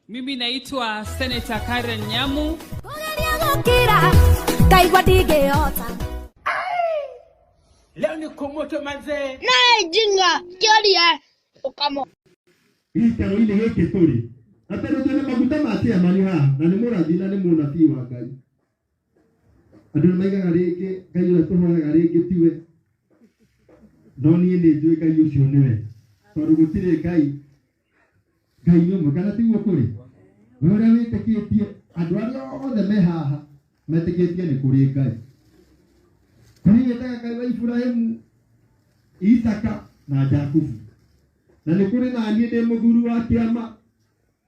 Mimi naitwa Senator Karen Nyamu. Kũgeria gũkira ngaigua ndingĩhota. Leo ni kumoto manzee. Naye jinga kĩoria ũkamo. Gĩikaro-inĩ gĩkĩ tũrĩ na tondũ twĩna maguta ma chairman haha na nĩ mũrathi na nĩ mũnabii wa Ngai. Andũ nĩ maigaga rĩngĩ Ngai ũrĩa tũhoyaga rĩngĩ tiwe, no niĩ nĩ njũĩ Ngai ũcio nĩwe, tondũ gũtirĩ Ngai, Ngai nĩ ũmwe, kana tiguo kũrĩ? We ũrĩa wĩtĩkĩtie, andũ arĩa othe me haha metĩkĩtie nĩ kũrĩ Ngai. Kũrĩ wĩtaga Ngai wa Iburahĩmu, Isaka na Jakubu. Na nĩ kũrĩ na niĩ ndĩ mũthuri wa kĩama,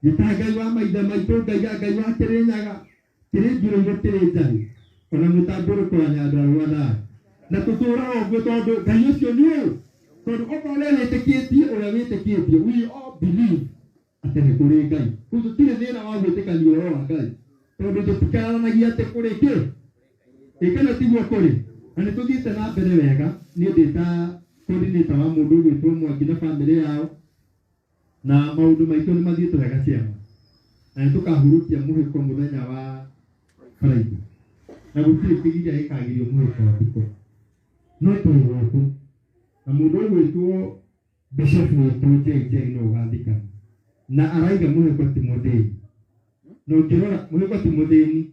njĩtaga Ngai wa maithe maitũ, ngaiga Ngai wa Kĩrĩnyaga, kĩrĩ njurũirũ kĩrĩ njahĩ, ona mũtambũrũko wa Nyandarũa thayũ. Na tũtũraga ũguo tondũ Ngai ũcio nĩ ũyũ, tondũ okorwo we wĩtĩkĩtie ũrĩa wĩtĩkĩtie, we all believe atĩ nĩ kũrĩ Ngai. Koguo tũtirĩ thĩna wa gwĩtĩkania ũhoro wa Ngai, tondũ tũtikararanagia atĩ kũrĩ kĩ? Ĩ kana tiguo kũrĩ? Na nĩ tũthiĩte na mbere wega, niĩ ndĩ ta coordinator wa mũndũ ũgwĩtwo Mwangi na bamĩrĩ yao, na maũndũ maitũ nĩ mathiĩte wega ciama, na nĩ tũkahurũkia mũhĩko mũthenya wa Friday, na gũtirĩ kĩgiria gĩkagirio mũhĩko thikũ, no tũrĩ gũkũ na mũndũ ũgwĩtwo Bishop witũ JJ no ũgathikana, na araiga mũhĩko ti mũthĩni, na ũngĩrora mũhĩko ti mũthĩni,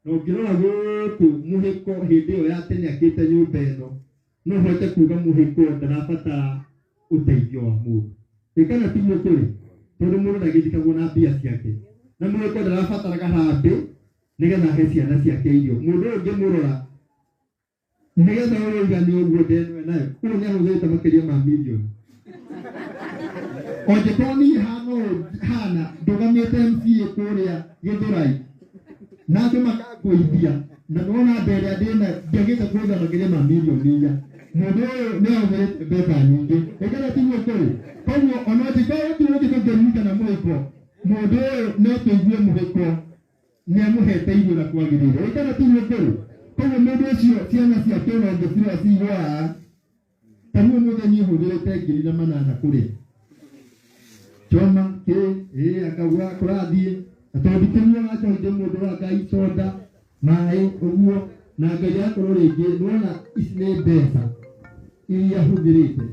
na ũngĩrora gũkũ mũhĩko hĩndĩ ĩyo ya tene akĩte nyũmba ĩno, no ũhote kuga mũhĩko ndarabatara ũteithio wa mũndũ. Ĩ kana tiguo kũrĩ? Tondũ mũndũ ndagĩthikagwo na mbia ciake, na mũhĩko ndarabataraga harambĩ nĩgetha ahe ciana ciake irio. Mũndũ ũyũ ũngĩmũrora nĩgetha ũyũ ũigane ũguo ndeno nayo, ũyũ nĩ ahũthĩrĩte makĩria ma mirioni. Ongĩkorwo niĩ hana ũũ hana ndũgamĩte MCA kũrĩa Gĩthũrai na andũ makangũithia na nĩwona mbere ĩrĩa ndĩna ndiagĩte kũhũthĩra makĩria ma mirioni inya, mũndũ ũyũ nĩ ahũthĩrĩte mbeca nyingĩ. Ĩ kana tiguo kũrĩ? Koguo ona angĩkorwo gũtirĩ ũngĩ tũngĩririkana mũhĩko, mũndũ ũyũ no tũigue mũhĩko nĩ amũhete irio na kwagĩrĩire. Ĩ kana tiguo kũrĩ? Koguo mũndũ ũcio ciana ciake ona ũngĩcirora cigũaga, ta rĩu ũmũthĩ niĩ hũthĩrĩte ngiri na manana kũrĩa choma kĩ ĩ akauga kũrathiĩ, na tondũ ndikĩnyuaga njohi ndĩ mũndũ wa Ngai, soda maĩ ũguo, na Ngai agakorwo rĩngĩ nĩwona ici nĩ mbeca iria hũthĩrĩte,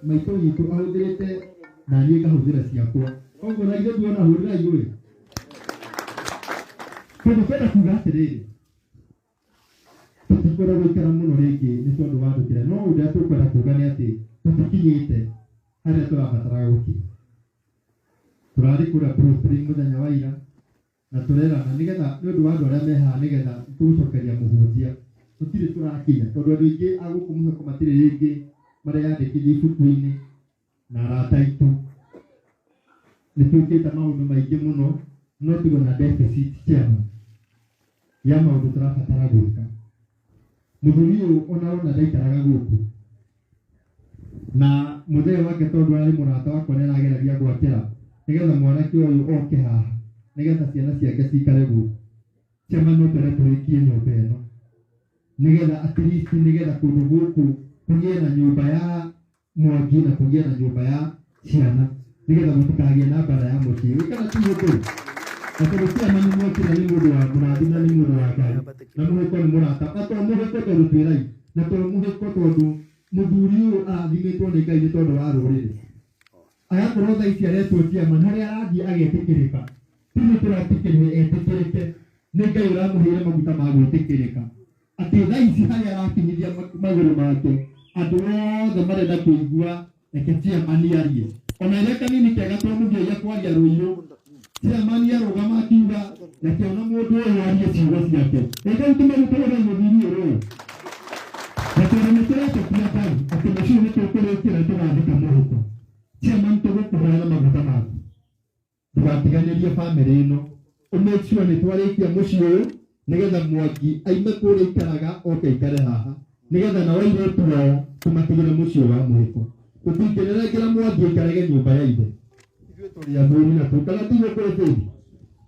maitũ witũ ahũthĩrĩte na niĩ ngahũthĩra ciakwa, koguo na ithuĩ tuona hũrĩra igũrũ. Tondũ kwenda kuga atĩrĩrĩ, tũtikwenda gũikara mũno rĩngĩ nĩ tondũ wa andũ kĩrĩa, no ũndũ ũrĩa tũkwenda kuga nĩ atĩ tũtikinyĩte harĩa tũrabataraga gũkinya. Tũrarĩ kũrĩa Blue Spring mũthenya wa ira na tũrerana nĩgetha nĩ ũndũ wa andũ arĩa me haha nĩgetha tũgũcokeria mũhunjia, tũtirĩ tũrakinya tondũ andũ aingĩ a gũkũ mũheko matirĩ rĩngĩ mareyandĩkithia ibuku-inĩ na arata aitũ. Nĩ twĩkĩte maũndũ maingĩ mũno no tũrĩ na deficit chairman ya maũndũ tũrabatara gwĩka. Mũthuri ũyũ ona wona ndaikaraga gũkũ na mũthee wake tondũ arĩ mũrata wakwa nĩ arageragia gwakĩra nĩgetha mwanake ũyũ oke haha nĩgetha ciana ciake cikare gũkũ. Chairman no twende tũrĩkie nyũmba ĩno nĩgetha at least nĩgetha kũndũ gũkũ kũgĩe na nyũmba ya Mwangi na kũgĩe na nyũmba ya ciana nĩgetha gũtikagĩe na mbara ya mũciĩ. Ĩ kana tiguo kũrĩ? Na tondũ chairman mwokire nĩ mũndũ wa mũrathi na nĩ mũndũ wa Ngai na mũhĩko nĩ mũrata, na to mũhĩko tondũ twĩ raithi, na to mũhĩko tondũ mũthuri ũyũ arathimĩtwo nĩ Ngai nĩ tondũ wa rũrĩrĩ, agakorwo thaa ici aretwo chairman harĩa arathiĩ agetĩkĩrĩka, ti ithuĩ tũretĩkĩrire etĩkĩrĩke, nĩ Ngai ũramũheire maguta ma gwĩtĩkĩrĩka. Atĩ thaa ici harĩa arakinyithia magũrũ make, andũ othe marenda kũigua reke chairman arie. Ona ĩrĩa kanini kega twamũgĩria kwaria Rũirũ, chairman arũgama akiuga reke ona mũndũ ũyũ arie ciugo ciake. Reke tũmũrutũrĩre mũthuri ũyũ. Na tondũ nĩ tũretĩkia Ngai atĩ mũciĩ nĩ tũkũrĩkĩra tũgathika mũhuko. Chairman tũgũkũhoya na maguta maku. Ndũgatiganĩrie bamĩrĩ ĩno. Ũ make sure nĩ twarĩkia mũciĩ ũyũ nĩgetha Mwangi aime kũrĩa aikaraga oke aikare haha nĩgetha nao airĩtu ao tũmatigĩre mũciĩ wa mũhĩko. Tũtingĩnengera Mwangi aikarage nyũmba ya ithe. Ithuĩ tũrĩ athuri na tũikara tiguo kũrĩ bĩbi.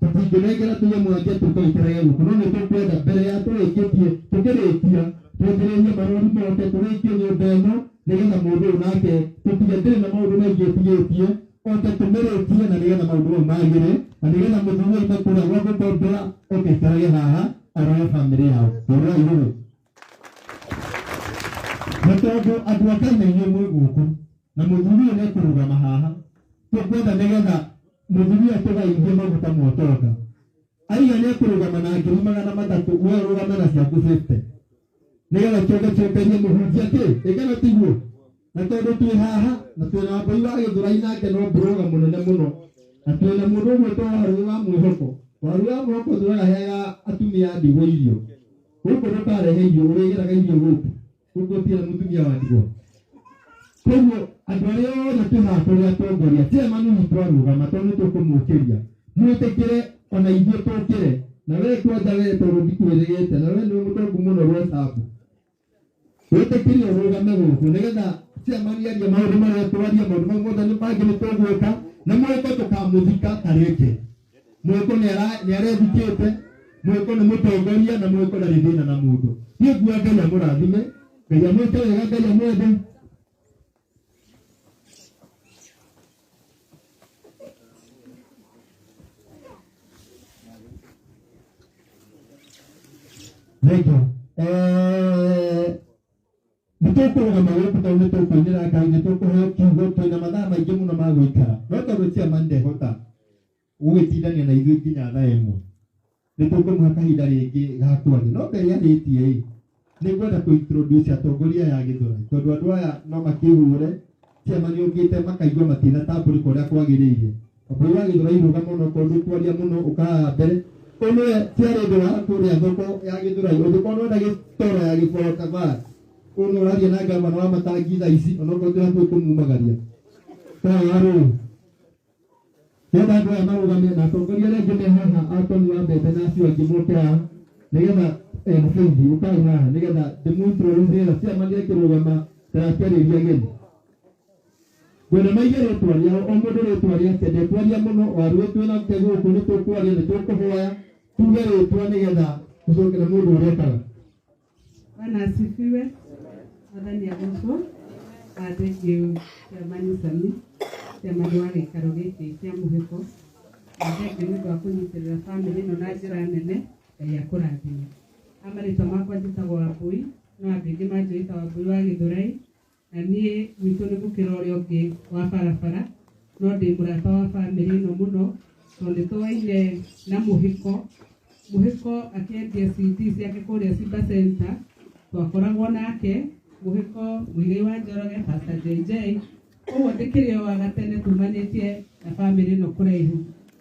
Tũtingĩnengera tuge Mwangi atuĩke aikarage gũkũ, no nĩ tũkwenda mbere ya tũrĩkĩtie tũkĩrĩkia twanjĩrĩrie marori moke tũrĩkie nyũmba ĩno nĩgetha mũndũ ũyũ nake tũtige ndĩrĩ na maũndũ maingĩ ĩtigĩtie. Oke tũmĩrĩkie na nĩgetha maũndũ mau magĩre na nĩgetha mũthuri aime kũrĩa gwa gũkombera oke aikarage haha arore bamĩrĩ yao. Hũra igũrũ. Na tondũ andũ a Ngai na inyuĩ mwĩ gũkũ na mũthuri ũyũ nĩekũrũgama haha, tũkwenda nĩgetha mũthuri ũyũ atũgaithie maguta ma ũtonga. Aiga nĩekũrũgama na 300,000, we ũrũgame na ciaku 50 nĩgetha kĩongo kĩũkenie mũhunjia kĩ ĩkana tiguo. Na tondũ twĩ haha na twĩna Wambui wa Gĩthũrai nake no mburoga mũnene mũno, na twĩna mũndũ ũmwe to Warũĩ wa Mwĩhoko. Warũĩ wa Mwĩhoko tũragaheaga atumia a ndigwa irio gũkũ, ndũkarehe irio, ũrĩgĩraga irio gũkũ gũkũ gũtirĩ mũtumia wa ndigwa. Koguo andũ arĩa othe twĩ haha tũrĩ atongoria, chairman witũ arũgama tondũ nĩtũkũmũkĩria, mwĩtĩkĩre ona ithuĩ tũkĩre. Na we kwanja we tondũ ndikwĩrĩgĩte na we nĩwe mũtongu mũno rwesabu, wĩtĩkĩrie ũrũgame gũkũ nĩgetha chairman arie maũndũ marĩa twaria, maũndũ mau mothe nĩ mangĩ nĩtũgwĩka na mwĩko tũkamũthika tarĩke. Mwĩko nĩarethikĩte, mwĩko nĩ mũtongoria na mwĩko ndarĩ thĩna na mũndũ. Niĩ nguga Ngai amũrathime, Ngai amwĩke wega, Ngai amwende. Thank you. Nĩtũkũrũgama gũkũ tondũ nĩtũkũinĩra Ngai, nĩtũkũheo kiugo, twĩna mathaa maingĩ mũno ma gũikara, no tondũ chairman ndehota gũgĩtindania na ithuĩ nginya thaa ĩmwe, nĩtũkũmũhe kahinda rĩngĩ ga kwaria. No mbere arĩtie ĩ, nĩngwenda kũ introduce atongoria aya a Gĩthũrai tondũ andũ aya no makĩhũre chairman ũkĩte makaigua matinatambũrĩka ũrĩa kwagĩrĩire. Wambui wa Gĩthũrai rũgama onokorwo ndũkwaria mũno ũkahaha mbere. Ũyũ nĩwe chairlady wa kũrĩa thoko ya Gĩthũrai, ũngĩkorwo nĩwenda gĩtoro ya gĩboro kabara, ũyũ nĩwe ũraria na ngavana wa matangi thaa ici, onokorwo twĩ hakuhĩ kũmumagaria. Tawa rũĩ nĩgetha andũ aya marũgame na atongoria arĩa angĩ me haha, Atoni wa mbembe na acio angĩ moke haha nĩgetha na Faith ũkai haha nĩgetha ndĩmũ-introduce nĩgetha chairman akĩrũgama ndagakĩarĩrie ageni. Ngwenda maige rĩtwa rĩao, o mũndũ rĩtwa rĩake, ndekwaria mũno. Warũĩ twĩnake gũkũ nĩtũkwaria, nĩtũkũhoya tuge rĩtwa nĩgetha tũcoke na mũndũ ũrĩa okaga. Bwana asifiwe. Mwathani agocwo. Thank you Chairman Sami, chairman wa gĩikaro gĩkĩ kĩa Mũhĩko. Na thank you nĩ ũndũ wa kũnyitĩrĩra family ĩno na njĩra nene. Ngai akũrathime. Ha marĩtwa makwa njĩtagwo Wambui, no andũ aingĩ manjũĩ ta Wambui wa Gĩthũrai. Na niĩ gwitũ nĩ mũkĩra ũrĩa ũngĩ wa barabara, no ndĩ mũrata wa family ĩno mũno tondũ nĩ tũaine na Mũhĩko. Mũhĩko akĩendia CD ciake kũrĩa Simba Center, twakoragwo nake Mũhĩko, Mũigai wa Njoroge, Pastor JJ. Koguo ndĩkĩrĩ o wa gatene tumanĩtie na family ĩno kũraihu.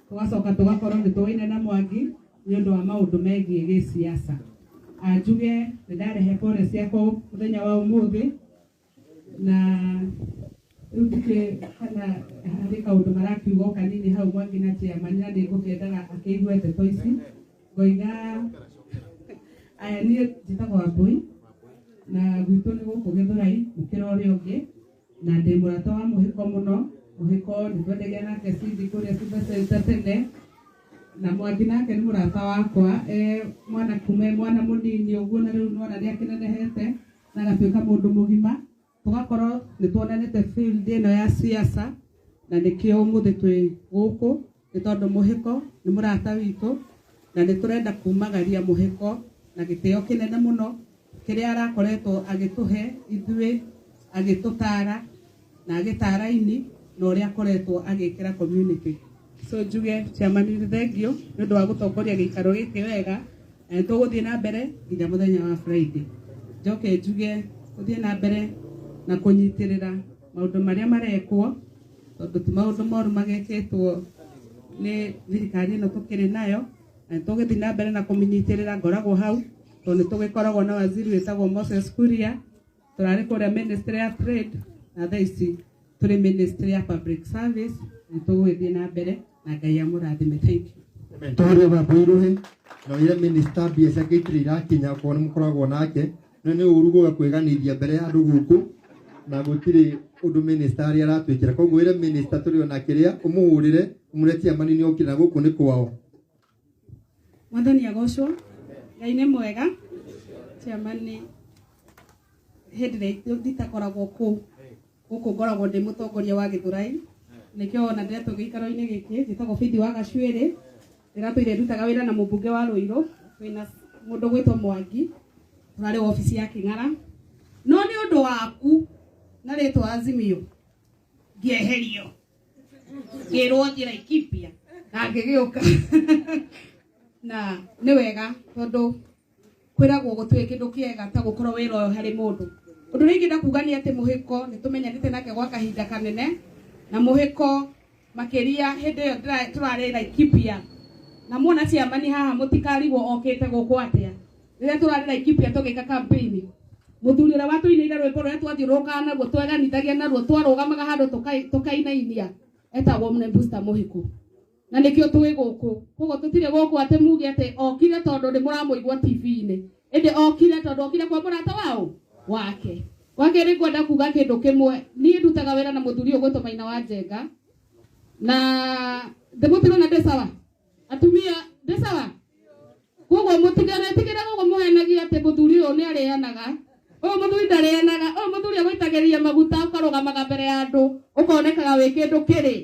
Tũgacoka tũgakorwo nĩ tũaine na Mwangi nĩ ũndũ wa maũndũ megiĩ gĩsiasa. Njuge nĩ ndarehe pole ciakwa mũthenya wa ũmũthĩ, na rĩu ndikĩ kana harĩ kaũndũ marakiuga o kanini hau Mwangi na chairman, na nĩ ngũkĩendaga akĩigue ndeto ici. Ngoiga aya, niĩ njĩtagwo Wambui na gwitũ nĩ gũkũ Gĩthũrai mũkĩra ũrĩa ũngĩ, na ndĩ mũrata wa Mũhĩko mũno. Mũhĩko nĩ twendagia nake CD kũrĩa Simba Center tene, na Mwangi nake nĩ mũrata wakwa e mwana kuma e mwana mũnini ũguo, na rĩu nĩwona nĩ akĩnenehete na agatuĩka mũndũ mũgima. Tũgakorwo nĩ tuonanĩte field ĩno ya siasa, na nĩkĩo ũmũthĩ twĩ gũkũ, nĩ tondũ Mũhĩko nĩ mũrata witũ na nĩ tũrenda kumagaria Mũhĩko na gĩtĩo kĩnene mũno kĩrĩa arakoretwo agĩtũhe ithuĩ, agĩtũtara na agĩtara ini na ũrĩa akoretwo agĩkĩra community. So njuge chairman nĩ thank you nĩ ũndũ wa gũtongoria gĩikaro gĩkĩ wega, na nĩ tũgũthiĩ na mbere nginya mũthenya wa Friday. Njoke njuge tũthiĩ na mbere na kũnyitĩrĩra maũndũ marĩa marekwo, tondũ ti maũndũ moru magekĩtwo nĩ thirikari ĩno tũkĩrĩ nayo, na nĩ tũgũthiĩ na mbere na kũmĩnyitĩrĩra. Ngoragwo hau tondũ nĩ tũgĩkoragwo na waziri wĩtagwo Moses Kuria, tũrarĩ kũrĩa Ministry ya Trade, na thaa ici tũrĩ Ministry ya Public Service. Nĩ tũgũgĩthiĩ na mbere na Ngai amũrathime. Thank you. Tũhũre Wambui rũhĩ na wĩre minister mbia ciake itirĩ irakinya okorwo nĩ mũkoragwo nake. No nĩ ũru gũka kwĩganithia mbere ya andũ gũkũ na gũtirĩ ũndũ minister arĩa aratwĩkĩra. Koguo wĩre minister tũrĩ ona kĩrĩa ũmũhũrĩre ũmũre chairman nĩ okire na gũkũ nĩ kwao. Mwathani agocwo. Ngai nĩ mwega. Chairman, hĩndĩ ĩrĩa nditakoragwo kũu gũkũ ngoragwo ndĩ mũtongoria wa Gĩthũrai. Nĩkĩo wona ndĩretwo gĩikaro-inĩ gĩkĩ. Njĩtagwo Faith wa Gacuĩrĩ, ndĩratũire ndutaga wĩra na mũmbunge wa Rũirũ, twĩna mũndũ gwĩtwo Mwangi, tũrarĩ wabici ya Kĩng'ara. No nĩ ũndũ waku na rĩtwa Azimio ngĩeherio, ngĩrwo thiĩ Laikipia na ngĩgĩũka. Na nĩ wega tondũ kwĩragwo gũtirĩ kĩndũ kĩega ta gũkorwo wĩra ũyũ harĩ mũndũ. Ũndũ ũrĩa ingĩenda kuga nĩ atĩ Mũhĩko nĩ tũmenyanĩte nake gwa kahinda kanene, na Mũhĩko makĩria hĩndĩ ĩyo tũrarĩ Laikipia. Na muona ciamani haha mũtikarigwo okĩte gũkũ atĩa. Rĩrĩa tũrarĩ Laikipia tũgĩka campaign, mũthuri ũrĩa watũinĩire rwĩmbo rũrĩa twathiũrũrũkaga naruo, tweganithagia naruo, twarũgamaga handũ tũkainainia, etagwo Mnembusta Mũhĩko. Na nĩkĩo twĩ gũkũ. Koguo tũtirĩ gũkũ atĩ muge atĩ okire tondũ nĩ mũramũigua TV-inĩ. Ĩndĩ okire tondũ okire kwa mũrata wao wake. Wa kerĩ ngwenda kuga kĩndũ kĩmwe. Niĩ ndutaga wĩra na mũthuri ũyũ ũgwĩtwo Maina wa Njenga. Na ndĩmũtirona ndĩ sawa? Atumia ndĩ sawa? Koguo mũtiganetigĩre gũkũ mũhenagia atĩ mũthuri ũyũ nĩ arĩanaga. Ũyũ mũthuri ndarĩanaga. Ũyũ mũthuri agũitagĩrĩria maguta ũkarũgamaga mbere ya andũ, ũkonekaga wĩ kĩndũ kĩrĩ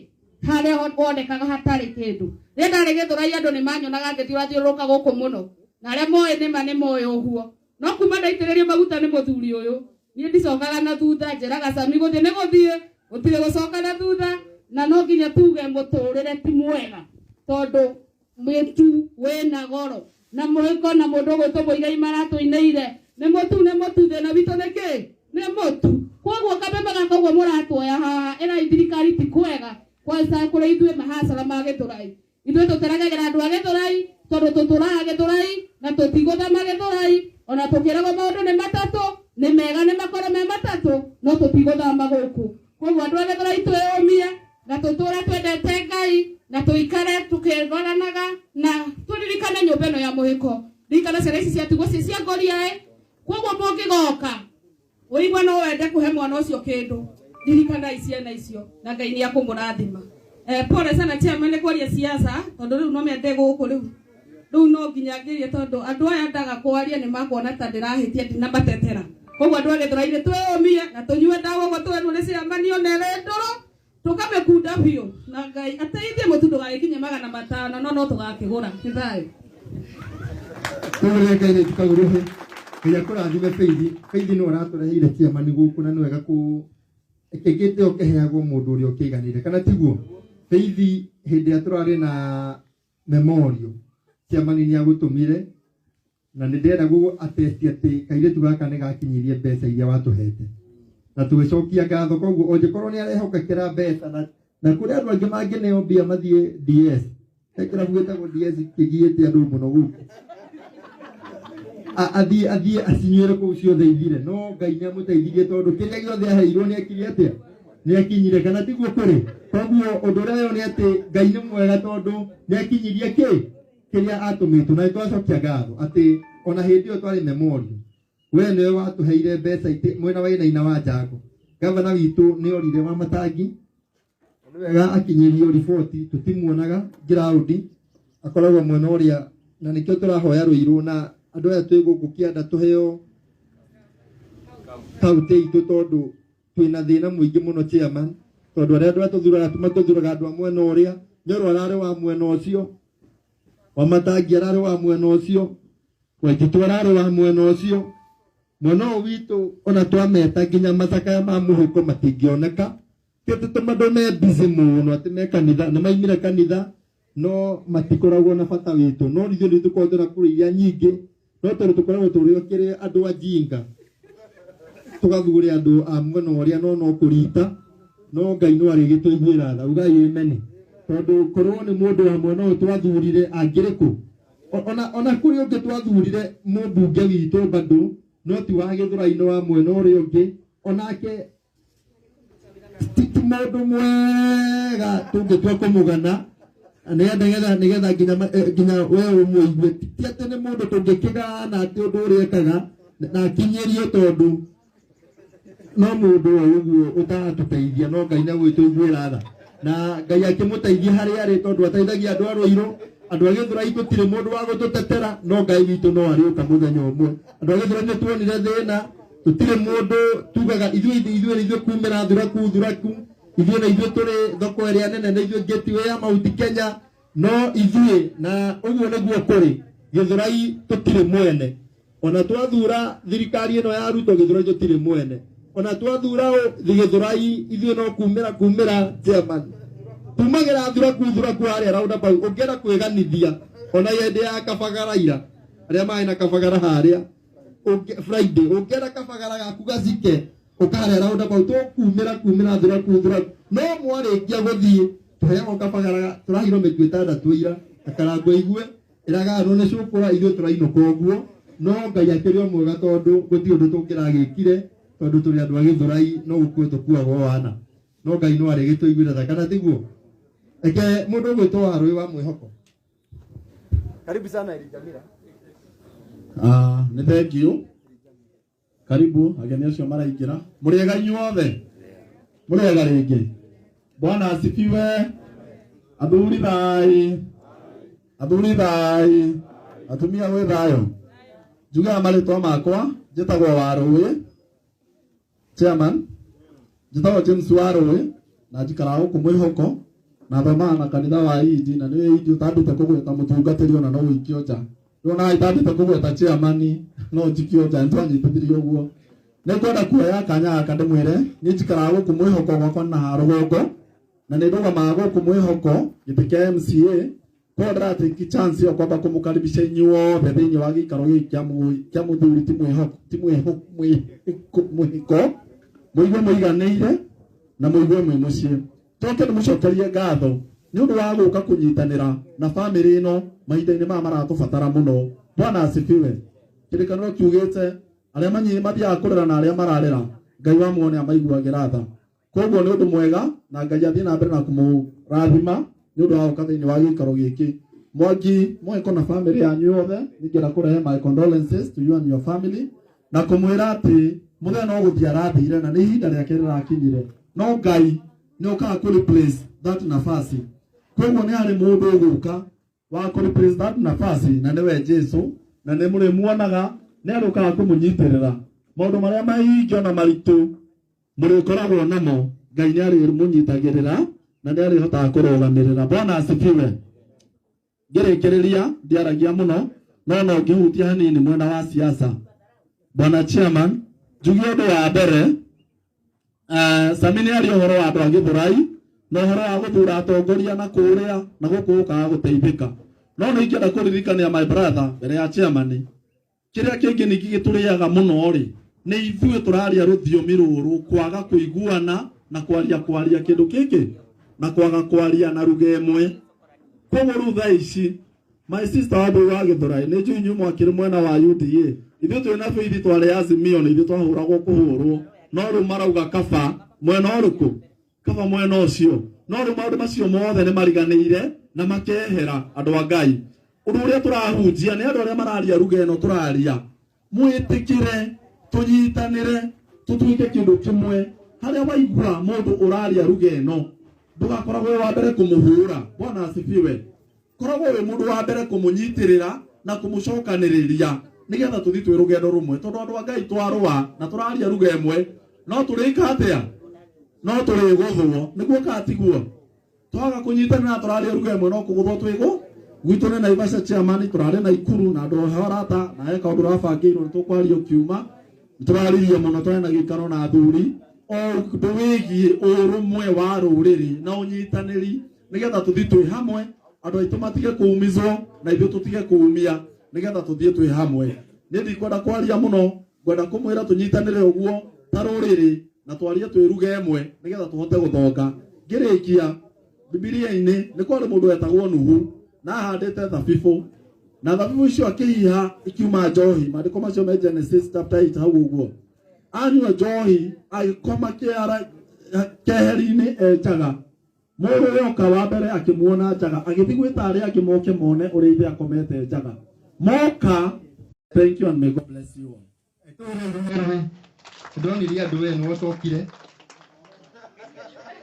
harĩa wonekaga hatarĩ kĩndũ. Rĩrĩa ndarĩ Gĩthũrai andũ nĩ manyonaga ngĩthiũrũrũka gũkũ mũno, na arĩa moĩ nĩma nĩ moĩ ũguo. No kuma ndaitĩrĩrio maguta nĩ mũthuri ũyũ, niĩ ndicokaga na thutha, njĩraga Sami gũthiĩ nĩ gũthiĩ, gũtirĩ gũcoka na thutha, na no nginya tuge mũtũrĩre ti mwega tondũ mĩtu wĩna goro. Na Mũhĩko na mũndũ ũgwĩtwo Mũigai maratũinĩire nĩ mũtu, nĩ mũtu, thĩna witũ nĩ kĩ? Nĩ mũtu. Koguo kameme gaka ũguo mũratuoya haha, ĩrai thirikari ti kwega, kwanza kũrĩ ithuĩ mahacara ma Gĩthũrai. Ithuĩ tũteragagĩra andũ a Gĩthũrai tondũ tũtũraga Gĩthũrai na tũtigũthama Gĩthũrai, ona tũkĩragwo maũndũ nĩ matatũ, nĩ mega nĩ makorwo me matatũ, no tũtigũthama gũkũ. Koguo andũ a Gĩthũrai twĩyũmie na tũtũre twendete Ngai na tũikare tũkĩroranaga na tũririkane nyũmba ĩno ya Mũhĩko. Ririkana ciana ici ciatigwo ciĩ cia ngoriaĩ. Koguo mũngĩgoka ũigua no wende kũhe mwana ũcio kĩndũ, ririkanai ciana icio na Ngai nĩ akũmũrathima. Pole sana chairman nĩ kwaria siasa tondũ rĩu no mende gũkũ rĩu. Rĩu no nginya ngirie tondũ andũ aya ndaga kwaria nĩ makuona ta ndĩrahĩtia ndinamatetera. Koguo andũ a Gĩthũrai nĩ twĩyũmie na tũnyue ndawa ũguo twerwo nĩ chairman ona ĩrĩ ndũrũ, tũkamĩkunda biũ na Ngai ateithie mũtu ndũgagĩkinye 500 no no tũgakĩgũra. Nĩ thayũ. Tũgũre Ngai nĩ tukagũrũhe. Ngai akũrathime Faith. Faith nĩwe ũratũreheire chairman gũkũ na nĩ wega kũ gĩtĩo kĩheagwo mũndũ ũrĩa ũkĩiganĩire, kana tiguo? Faith hĩndĩ ĩrĩa tũrarĩ na memorial, chairman nĩ agũtũmire na nĩ ndĩrenda gũ attest atĩ kairĩtu gaka nĩ gakinyirie mbeca iria watũhete na tũgĩcokia ngatho. Koguo ũngĩkorwo nĩ arehokekera mbeca na kũrĩ andũ angĩ mangĩneo mbia mathiĩ DS, he kĩrabu gĩtagwo DS kĩgiĩte andũ mũno gũkũ, athiĩ acinyuĩre kũu ciothe ithire, no Ngai nĩ amũteithirie tondũ kĩrĩa gĩothe aheirwo nĩ ekire atĩa? Nĩ akinyire, kana tiguo kũrĩ? Koguo ũndũ ũrĩa ũyũ nĩ atĩ Ngai nĩ mwega tondũ nĩ akinyirie kĩ kĩrĩa atũmĩtwo, na nĩ twacokia ngatho atĩ ona hĩndĩ ĩyo twarĩ memorial, we nĩwe watũheire mbeca mwena wa Inaina wa Njango. Gavana witũ nĩ orire wa Matangi, nĩ wega akinyĩrio riboti, tũtimuonaga ground, akoragwo mwena ũrĩa, na nĩkĩo tũrahoya Rũirũ na andũ aya twĩ gũkũ kĩanda tũheo kaunti itũ tondũ twĩna thĩna mũingĩ mũno chairman, tondũ arĩa andũ aya tũthuraga tũmathuraga andũ a mwena ũrĩa, Nyoro ararĩ wa mwena ũcio, Wamatangi ararĩ wa mwena ũcio, Wanjitũ ararĩ wa mwena ũcio, mwena ũyũ witũ ona twameta nginya macakaya ma Mũhĩko matingĩoneka. Ti atĩ tondũ me busy mũno atĩ me kanitha, nĩ maimire kanitha no matikoragwo na bata witũ, no ithuĩ nĩ tũkoragwo twĩna kura iria nyingĩ, no tondũ tũkoragwo tũrĩ o kĩrĩ andũ ajinga tũgathure andũ a mwena ũrĩa no no kũrita, no Ngai no arĩgĩtũiguĩra tha, ugai amen. Tondũ korwo nĩ mũndũ wa mwena ũyũ twathurire angĩrĩ kũ? Ona kũrĩ ũngĩ twathurire mũmbunge witũ bado no ti wa Gĩthũrai-inĩ wa mwena ũrĩa ũngĩ, onake ti mũndũ mwega tũngĩtua kũmũgana nĩgetha nginya we ũmũigue. Ti atĩ nĩ mũndũ tũngĩkĩgana atĩ ũndũ ũrĩa ekaga na akinyĩrio, tondũ no mũndũ o ũguo ũtaratũteithia, no Ngai nĩ agwĩtũiguĩra tha na Ngai akĩmũteithia harĩa arĩ, tondũ ateithagia andũ a Rũirũ. Andũ a Gĩthũrai tũtirĩ mũndũ wa gũtũtetera, no Ngai witũ no arĩũka mũthenya ũmwe. Andũ a Gĩthũrai nĩ tuonire thĩna, tũtirĩ mũndũ tugaga ithuĩ ithuĩ ithuĩ kumĩra thuraku thuraku. Ithuĩ na ithuĩ tũrĩ thoko ĩrĩa nene na ithuĩ gateway ya Mount Kenya, no ithuĩ na ũguo nĩguo kũrĩ. Gĩthũrai tũtirĩ mwene, ona twathura thirikari ĩno ya Ruto Gĩthũrai tũtirĩ mwene, ona twathura Gĩthũrai ithuĩ no kumĩra kumĩra chairman tumagĩra thuraku thuraku harĩa roundabout. Ũngĩenda kwĩganithia ona hĩndĩ ya kabagara ira arĩa marĩ na kabagara harĩa Friday, ũngĩenda kabagara gaku gacike ũkarĩa roundabout, tũkumĩra kumĩra thuraku thuraku. No mwarĩkia gũthiĩ tũheagwo kabagara, tũrahirwo mĩtu ĩtandatũ ira akarango igue ĩragayanwo nĩ cũkũra, ithuĩ tũrainũka ũguo. No Ngai akĩrĩ o mwega tondũ gũtirĩ ũndũ tũngĩragĩkire, tondũ tũrĩ andũ a Gĩthũrai no gũkue tũkuagwo wana, no Ngai no arĩgĩtũiguĩra tha, kana tiguo? Reke mũndũ ũgwĩtwo Warũĩ wa Mwĩhoko. Karibu sana Elijamira. Nĩ thengiũ. Karibu ageni acio maraingĩra. Mũrĩega inyuothe? Mũrĩega rĩngĩ? Bwana asifiwe. Athuri thai. Athuri thai. Atumia gwĩ thayũ. Njugaga marĩtwa makwa, njĩtagwo Warũĩ. Chairman, njĩtagwo James Warũĩ na njikaraga gũkũ Mwĩhoko na thomaga na kanitha wa Indi, na nĩ Indi ũtambĩte kũgweta mũtungatĩri ona no ũikio nja. Rĩu ona itambĩte kũgweta chairman no njikio nja, nĩtwanyitithirie ũguo. Nĩngwenda kuoya kanya gaka ndĩmwĩre niĩ njikaraga gũkũ Mwĩhoko gwakwa na rũgongo, na nĩ ndũgamaga gũkũ Mwĩhoko gĩtĩ kĩa MCA. Koguo ndĩratake chance ĩyo kwamba kũmũkaribisha inyuothe thĩinĩ wa gĩikaro gĩkĩ kĩa mũthuri ti Mwĩhoko, ti Mwĩhoko, Mwĩhiko, mũigue mũiganĩire na mũigue mwĩ mũciĩ. Njoke ndĩmũcokerie ngatho nĩ ũndũ wa gũka kũnyitanĩra na bamĩrĩ ĩno mahinda-inĩ maya maratũbatara mũno. Bwana asifiwe. Kĩrĩkanĩro kiugĩte arĩa mathiaga kũrĩra na arĩa mararĩra, Ngai wa muoyo nĩamaiguagĩra tha. Koguo nĩ ũndũ mwega na Ngai athiĩ na mbere na kũmũrathima nĩ ũndũ wa gũka thĩinĩ wa gĩikaro gĩkĩ. Mwangi Mwĩhoko na bamĩrĩ yanyu yothe, nĩngĩenda kũrehe my condolences to you and your family na kũmwĩra atĩ mũthenya no gũthiĩ arathire na nĩ ihinda rĩake rĩrakinyire, no Ngai nĩ okaga kũ replace that nafasi. Koguo nĩ harĩ mũndũ ũgũka wa kũ replace that nafasi na nĩwe Jesu, na nĩ mũrĩmuonaga nĩ arĩũkaga kũmũnyitĩrĩra maũndũ marĩa maingĩ ona maritũ mũrĩkoragwo namo. Ngai nĩ arĩmũnyitagĩrĩra na nĩ arĩhotaga kũrũgamĩrĩra. Bwana asifiwe. Ngĩrĩkĩrĩria ndiaragia mũno, no no ngĩhutia hanini mwena wa siasa. Bwana Chairman, njuge ũndũ wa mbere, Sami nĩ aria ũhoro wa andũ a Gĩthũrai na ũhoro wa gũthura atongoria na kũrĩa na gũkũ gũkaga gũteithĩka. No nĩ ingĩenda kũririkania my brother mbere ya chairman, kĩrĩa kĩngĩ ningĩ gĩtũrĩaga mũno rĩ, nĩ ithuĩ tũraria rũthiomi rũrũ kwaga kũiguana na kwaria kwaria kĩndũ gĩkĩ na kwaga kwaria na ruga ĩmwe. Koguo rĩu thaa ici my sister wa Mbũi wa Gĩthũrai, nĩ njũĩ inyuĩ mwakĩrĩ mwena wa UDA, ithuĩ twĩ na bĩithi twarĩ Azimio na ithuĩ twahũragwo kũhũrwo, no rĩu marauga kaba mwena ũrĩkũ? Kaba mwena ũcio. No rĩu maũndũ macio mothe nĩ mariganĩire na makehera andũ a Ngai. Ũndũ ũrĩa tũrahunjia nĩ andũ arĩa mararia ruga ĩno tũraria, mwĩtĩkĩre tũnyitanĩre tũtuĩke kĩndũ kĩmwe. Harĩa waigua mũndũ ũraria ruga ĩno ndũgakoragwo wĩ wa mbere kũmũhũra. Bwana asifiwe. Koragwo wĩ mũndũ wa mbere kũmũnyitĩrĩra na kũmũcokanĩrĩria nĩgetha tũthiĩ twĩ rũgendo rũmwe, tondũ andũ a Ngai twarũa na tũraria ruga ĩmwe no tũrĩka atĩa? No tũrĩgũthwo. Nĩguo kana tiguo? Twaga kũnyitanĩra tũraria ruga ĩmwe no kũgũthwo twĩgũ. Gwitũ nĩ Naivasha chairman, tũrarĩ na Ikuru na andũ aho arata na he kaũndũ ũrabangĩirwo nĩ tũkwaria ũkiuma. Tũraririe mũno, tũrarĩ na gĩikaro na athuri o ũndũ wĩgiĩ ũrũmwe wa rũrĩrĩ na ũnyitanĩri nĩgetha tũthiĩ twĩ hamwe, andũ aitũ matige kũumizwo na ithuĩ tũtige kũumia, nĩgetha tũthiĩ twĩ hamwe. Niĩ ndikwenda kwaria mũno, ngwenda kũmwĩra tũnyitanĩre ũguo ta rũrĩrĩ na twarie twĩ ruga ĩmwe nĩgetha tũhote gũthonga. Ngĩrĩkia, Bibilia-inĩ nĩ kwarĩ mũndũ wetagwo Nuhu na ahandĩte thabibũ, na thabibũ icio akĩhiha ikiuma njohi. Maandĩko macio me Genesis chapter 8 hau ũguo. Anyua njohi agĩkoma kĩara keheri-inĩ e njaga. Mũrũ oka wa mbere akĩmuona njaga, agĩthiĩ gwĩta arĩa angĩ moke mone ũrĩa ithe akomete njaga. Moka. Thank you and may God bless you all. Ndonirie andũ we nĩ ũcokire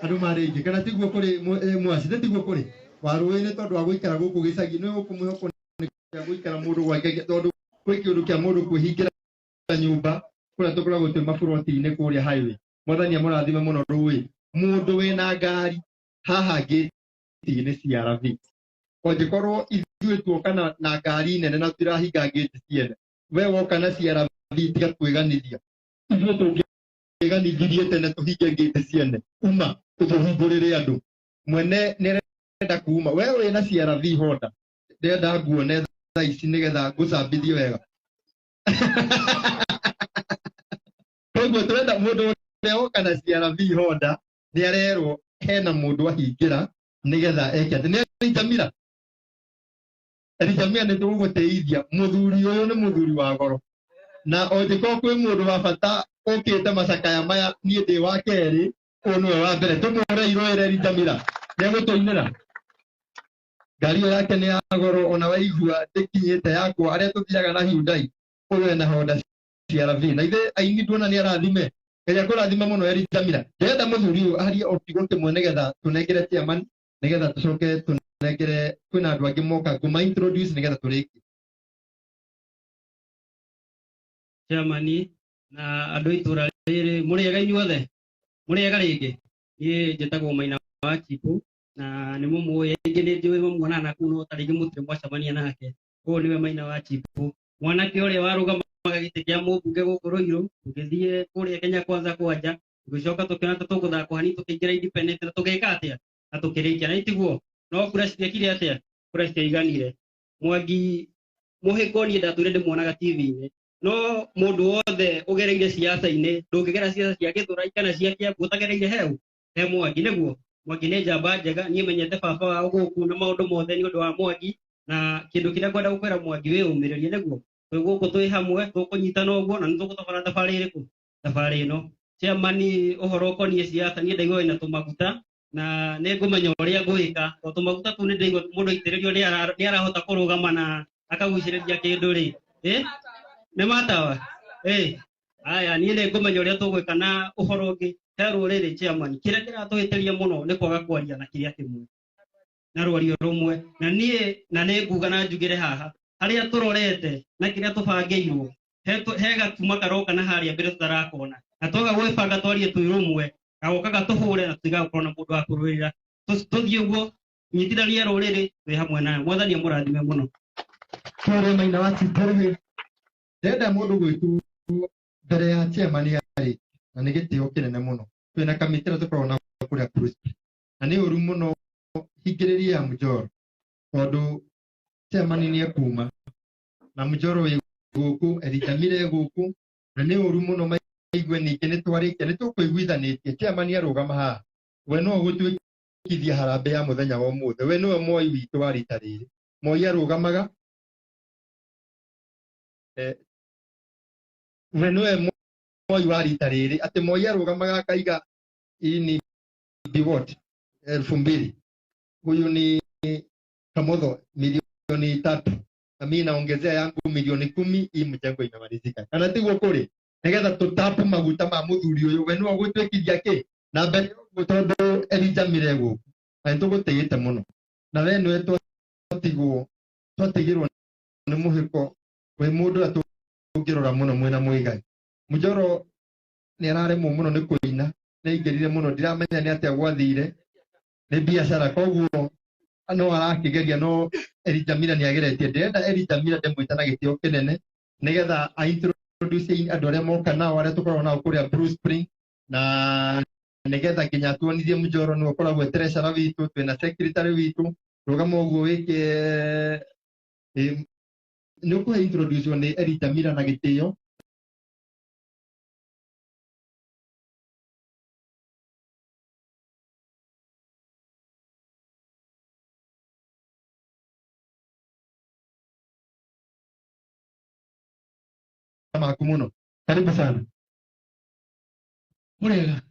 andũ marĩ aingĩ, kana tiguo kũrĩ mwaci, nĩ tiguo kũrĩ Warũĩ, nĩ tondũ wa gũikara gũkũ gĩcagi nĩ gũkũ Mwĩhoko nĩ gũikara mũndũ gwake, tondũ kwĩ kĩũndũ kĩa mũndũ kwĩhingĩra nyũmba kũrĩa tũkoragwo twĩ maburoti-inĩ kũrĩa highway. Mwathani amũrathime mũno. Rũĩ Mũndũ wĩna ngari haha ngĩti-inĩ CRV, onjĩkorwo ithuĩ tuoka na ngari nene na tũtirahinga ngĩti ciene, we woka na CRV tiga kwĩganithia. Ithuĩ tũngĩganithirie tene tũhinge ngĩti ciene, uma tũhingũrĩre andũ. Mwene nĩarenda kuma, we wĩna CRV Honda, ndĩrenda nguone thaa ici nĩgetha ngũcambithie wega. Koguo tũrenda mũndũ ũrĩa woka na CRV Honda nĩ arerwo hena mũndũ ahingĩra nĩgetha eke atĩ. Nĩ Elijamira, Elijamira, nĩ tũgũgũtĩithia. Mũthuri ũyũ nĩ mũthuri wa goro, na onjĩkorwo kwĩ mũndũ wa bata ũkĩte macakaya maya, niĩ ndĩ wa kerĩ, ũyũ nĩwe wa mbere. Tũmũhũre irũĩre Elijamira, nĩ egũtũinĩra. Ngari ĩyo yake nĩ ya goro, ona waigua ndĩkinyĩte yakwa arĩa tũthiaga na Hyundai. Ũyũ ena Honda CRV na ithe aini nduona nĩ arathime. Ngai akũrathime mũno, Elijamira. Ndĩrenda mũthuri ũyũ arie o kiugo kĩmwe nĩgetha tũnengere chairman, nĩgetha tũcoke tũnengere kwĩna andũ angĩ moka ngũma introduce nĩgetha tũrĩkie. Chairman na andũ a itũra rĩrĩ, mũrĩega inyuothe? Mũrĩega rĩngĩ? Niĩ njĩtagwo Maina wa Chibũ na nĩ mũmũĩ aingĩ, nĩ njũĩ mamuonaga na kũu, no ta rĩngĩ mũtirĩ mwacemania nake. Ũyũ nĩwe Maina wa Chibũ, mwanake ũrĩa warũgamaga gĩtĩ kĩa mũmbunge gũkũ Ruiru, tũgĩthiĩ kũrĩa Kenya Kwanza kwanja, tũgĩcoka tũkĩona ta tũgũthakwo hanini, tũkĩingĩra independent na tũgĩka atĩa na tũkĩrĩkia na itiguo, no kura citiekire atĩa, kura citiaiganire. Mwangi Mũhĩko niĩ ndatũire ndĩmuonaga TV-inĩ, no mũndũ wothe ũgereire siasa-inĩ, ndũngĩgera siasa cia Gĩthũrai kana cia Kĩambu ũtagereire heu he Mwangi. Nĩguo Mwangi nĩ njamba njega. Niĩ menyete baba wao gũkũ na maũndũ mothe nĩ ũndũ wa Mwangi, na kĩndũ kĩrĩa ngwenda gũkwĩra Mwangi, wĩyũmĩrĩrie, nĩguo twĩ gũkũ twĩ hamwe, tũkũnyitana ũguo na nĩ tũgũtabara thabarĩ ĩrĩkũ, thabarĩ ĩno. Chairman, ũhoro ũkoniĩ siasa, niĩ ndaigua wĩna tũmaguta na nĩ ngũmenya ũrĩa ngwĩka, tondũ tũmaguta tũu nĩ ndaigua mũndũ aitĩrĩrio nĩ arahota kũrũgama na akagucĩrĩria kĩndũ rĩ. Nĩ matawa aya, niĩ nĩ ngũmenya ũrĩa tũgwĩka. Na ũhoro ũngĩ he rũrĩrĩ, chairman, kĩrĩa kĩratũhĩtĩria mũno nĩ kwaga kwaria na kĩrĩa kĩmwe na rwario rũmwe, na niĩ na nĩ nguga na njugĩre haha harĩa tũrorete na kĩrĩa tũbangĩirwo he gatuma karoka na harĩa mbere tũtarakona, na twaga gwĩbanga twarie twĩ rũmwe, gagoka gatũhũre na tũtigaga gũkorwo na mũndũ wa kũrũĩrĩra. Tũthiĩ ũguo, nyitithania rũrĩrĩ, twĩ hamwe nawe. Mwathani amũrathime mũno. Tũrĩ Maina wa Chibũ. Ndĩrenda mũndũ gwĩtwo mbere ya chairman arĩ na nĩ gĩtĩo kĩnene mũno. Twĩna kamĩtĩ ĩrĩa tũkoragwo nayo kũrĩa Bruce, na nĩ ũru mũno hingĩrĩria ya Mjoro, tondũ chairman nĩ ekuma na Mjoro wĩ gũkũ, Elijamire gũkũ, na nĩ ũru mũno maigue. Ningĩ nĩ twarĩkia, nĩ tũkũiguithanĩtie chairman arũgama haha, we no ũgũtuĩkithia harambee ya mũthenya wa ũmũthĩ. We nĩwe Moi witũ wa rita rĩrĩ. Moi arũgamaga, we nĩwe Moi wa rita rĩrĩ, atĩ Moi arũgamaga akaiga hii ni biwot 2000, huyu ni Kamotho milioni 3, na mimi naongezea yangu milioni 10, hii mjengo imemalizika. Kana tiguo kũrĩ? Nĩgetha tũtapu maguta ma mũthuri ũyũ, we nĩwe ũgũtuĩkithia kĩ na mbere ũguo, tondũ Elijamire gũkũ na nĩtũgũtĩĩte mũno, na we nĩwe twatigwo twatigirwo nĩ mũhĩko wĩ mũndũ ũrĩa tũngĩrora mũno mwĩna Mũigai. Mũjoro nĩ araremwo mũno nĩ kũina, nĩ aingĩrire mũno, ndiramenya nĩ atĩa gwathire, nĩ biacara, koguo no arakĩgeria, no Elijamira nĩ ageretie. Ndĩrenda Elijamira ndĩmwĩta na gĩtĩo kĩnene nĩgetha a introduce andũ arĩa moka nao, arĩa tũkoragwo nao kũrĩa Blue Spring, na nĩgetha nginya tuonithie Mũjoro nĩwe ũkoragwo e treasurer witũ, twĩna secretary witũ. Rũgama ũguo wĩke, nĩ ũkũhe introduce nĩ Elijamira na gĩtĩo. Maku mũno, karibu sana. Mũrĩega?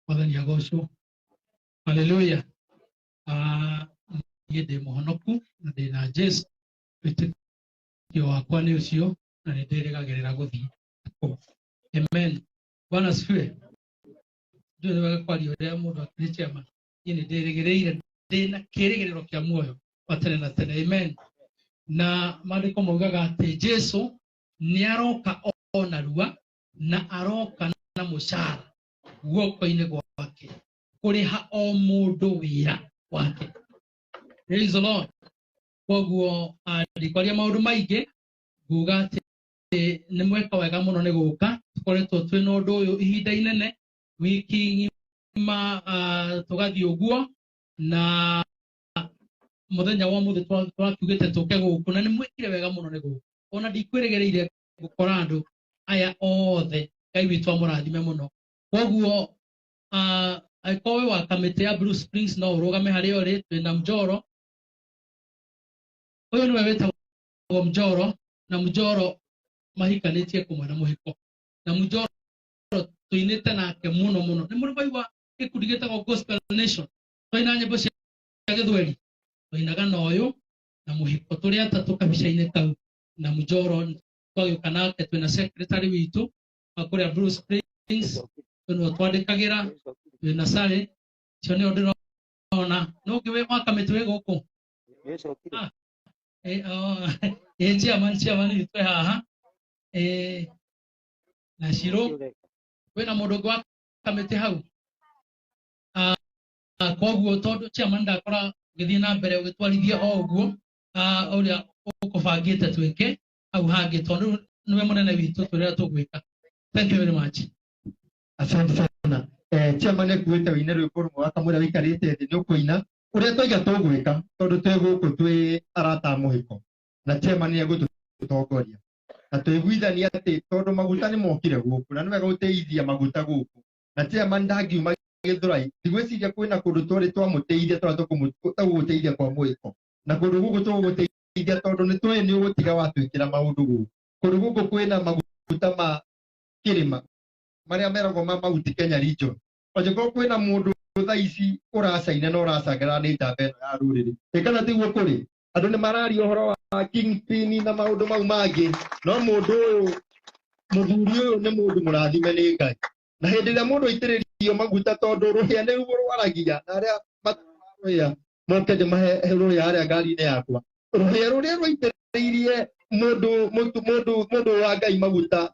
Mwathani agocwo. Haleluya. Niĩ ndĩ mũhonoku na ndĩ na Jesu. Wĩtĩkio wakwa nĩ ũcio na nĩ ndĩrĩgagĩrĩra gũthiĩ kũu. Amen. Bwana asifiwe. Ndiũĩ nĩ wega kwaria ũrĩa mũndũ akĩrĩ chairman. Niĩ nĩ ndĩrĩgĩrĩire, ndĩna kĩrĩgĩrĩro kĩa muoyo wa tene na tene. Amen. Na maandĩko maugaga atĩ Jesu nĩ aroka o narua, na aroka na mũcara guoko-inĩ gwake. kũrĩha o mũndũ wĩra wake. Praise the Lord. Koguo ndikwaria maũndũ maingĩ, nguga atĩ nĩ mweka wega mũno nĩ gũka. Tũkoretwo twĩna ũndũ ũyũ ihinda inene, wiki ng'ima, tũgathiĩ ũguo, na mũthenya wa ũmũthĩ twakiugĩte tũke gũkũ, na nĩ mwĩkire wega mũno nĩ gũka. Ona ndikwĩrĩgĩrĩire gũkora andũ aya othe. Ngai witũ amũrathime mũno. Koguo angĩkorwo wĩ wa kamĩtĩ ya Blue Springs no ũrũgame harĩa ũrĩ. Twĩna Mjoro, ũyũ nĩwe wĩtagwo Mjoro, na Mjoro mahikanĩtie kũmwe na mũhiko, na Mjoro tũinĩte nake mũno mũno. Nĩ mũrĩ mwaigua gĩkundi gĩtagwo Gospel Nation? Twaina nyĩmbo cia gĩthweri, twainaga na ũyũ na mũhiko, tũrĩ atatũ kabica-inĩ kau, na Mjoro twagĩũka nake. Twĩna secretary witũ wa kũrĩa Blue Springs, nĩwe twandĩkagĩra. Twĩna Sally, cio nĩo ndĩrona. Nũ ũngĩ wĩ wa kamĩtĩ wĩ gũkũ? Chairman witũ e haha, na Shiro. Kwĩna mũndũ ũngĩ wa kamĩtĩ hau? Koguo tondũ chairman ndakora ũgĩthiĩ na mbere ũgĩtwarithia o ũguo ũrĩa ũkũbangĩte twĩke hau hangĩ, tondũ nĩwe mũnene witũ, twĩrĩa tũgwĩka. Thank you very much. Asante sana. Chairman ekuĩte wĩine rwĩmbo rũmwe wakamwĩra wĩikarĩte thĩ nĩ ũkũina ũrĩa twaiga tũgwĩka, tondũ twĩ gũkũ twĩ arata a mũhiko, na chairman nĩ egũtũtongoria na tũiguithania atĩ tondũ maguta nĩ mokire gũkũ na nĩ wega gũteithia maguta gũkũ, na chairman ndangiuma Gĩthũrai. Ndigwĩciria kwĩna kũndũ twarĩ twamũteithia tũrĩa tũgũgũteithia kwa mũhiko, na kũndũ gũkũ tũgũgũteithia tondũ nĩ tũĩ nĩ ũgũtiga watwĩkĩra maũndũ gũkũ. Kũndũ gũkũ kwĩna maguta ma kĩrĩma marĩa meragwo ma Mount Kenya region. Angĩkorwo kwĩna mũndũ thaa ici ũracaina na ũracangarara nĩ njamba ĩno ya rũrĩrĩ, ĩ kana tiguo? Kũrĩ andũ nĩ mararia ũhoro wa kingpin na maũndũ mau mangĩ, no mũndũ ũyũ, mũthuri ũyũ nĩ mũndũ mũrathime nĩ Ngai, na hĩndĩ ĩrĩa mũndũ aitĩrĩrio maguta, tondũ rũhĩa nĩruo rwaragia, na arĩa rũhĩa moke ndĩmahe rũhĩa harĩa ngari-inĩ yakwa, rũhĩa rũrĩa rwaitĩrĩirie mũndũ mũndũ mũndũ wa Ngai maguta,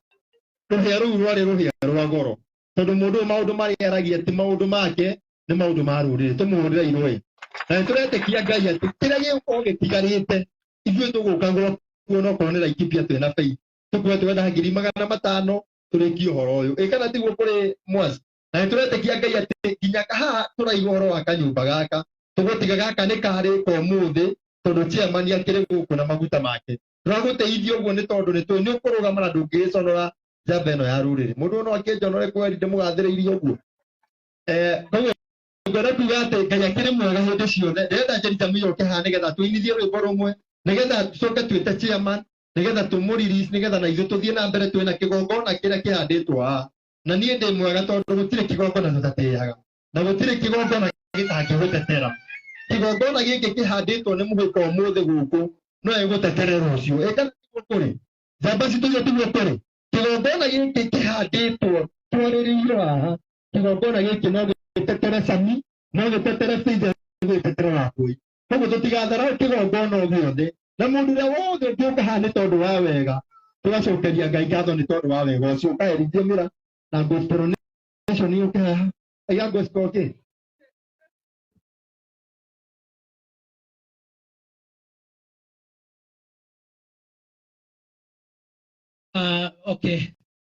rũhĩa rũu rwarĩ rũhĩa rwa goro, tondũ mũndũ ũyũ maũndũ marĩa aragia ti maũndũ make, nĩ maũndũ ma rũrĩrĩ. Tũmũhũrĩre irũĩ, na nĩ tũretĩkia Ngai atĩ kĩrĩa gĩgũkorwo gĩtigarĩte ithuĩ tũgũka gwaku, onokorwo nĩ Laikipia, twĩna faith tũkuwe twetha 500,000 tũrĩkie ũhoro ũyũ. Ĩ kana tiguo kũrĩ mwaci? Na nĩ tũretĩkia Ngai atĩ nginya haha tũraiga ũhoro wa kanyũmba gaka, tũgũtiga gaka nĩ karĩka ũmũthĩ, tondũ chairman akĩrĩ gũkũ na maguta make. Tũragũteithia ũguo nĩ tondũ nĩ tũĩ nĩ ũkũrũgama na ndũngĩgĩconora njamba ĩno ya rũrĩrĩ. Mũndũ no akĩnjonore kweri ndĩmũgathĩrĩirie ũguo. Koguo ngwenda kuga atĩ Ngai akĩrĩ mwega hĩndĩ ciothe. Ndĩrenda Jerita yoke haha nĩgetha tũinithie rwĩmbo rũmwe, nĩgetha tũcoke twĩte chairman, nĩgetha tũmũ-release, nĩgetha na ithuĩ tũthiĩ na mbere twĩna kĩgongona kĩrĩa kĩhandĩtwo haha. Na niĩ ndĩ mwega tondũ gũtirĩ kĩgongona tũtatĩaga, na gũtirĩ kĩgongona gĩtangĩgũtetera. Kĩgongona gĩkĩ kĩhandĩtwo nĩ mũhĩko ũmũthĩ gũkũ no ĩgũtetere rũciũ. Ĩ kana tiguo kũrĩ njamba citũ? Iria tiguo kũrĩ? Kĩgongona gĩkĩ kĩhandĩtwo twarĩrĩirwo haha, kĩgongona gĩkĩ no gĩtetere Sami, no gĩtetere Faith, gĩtetere Wambũi. Koguo tũtigatharau kĩgongona o gĩothe, na mũndũ ũrĩa wothe ũngĩũka haha nĩ tondũ wa wega, tũgacokeria Ngai ngatho nĩ tondũ wa wega ũcio. Ũkaherithio mĩra na gospel nation yũke haha aiga gospel kĩ. Okay,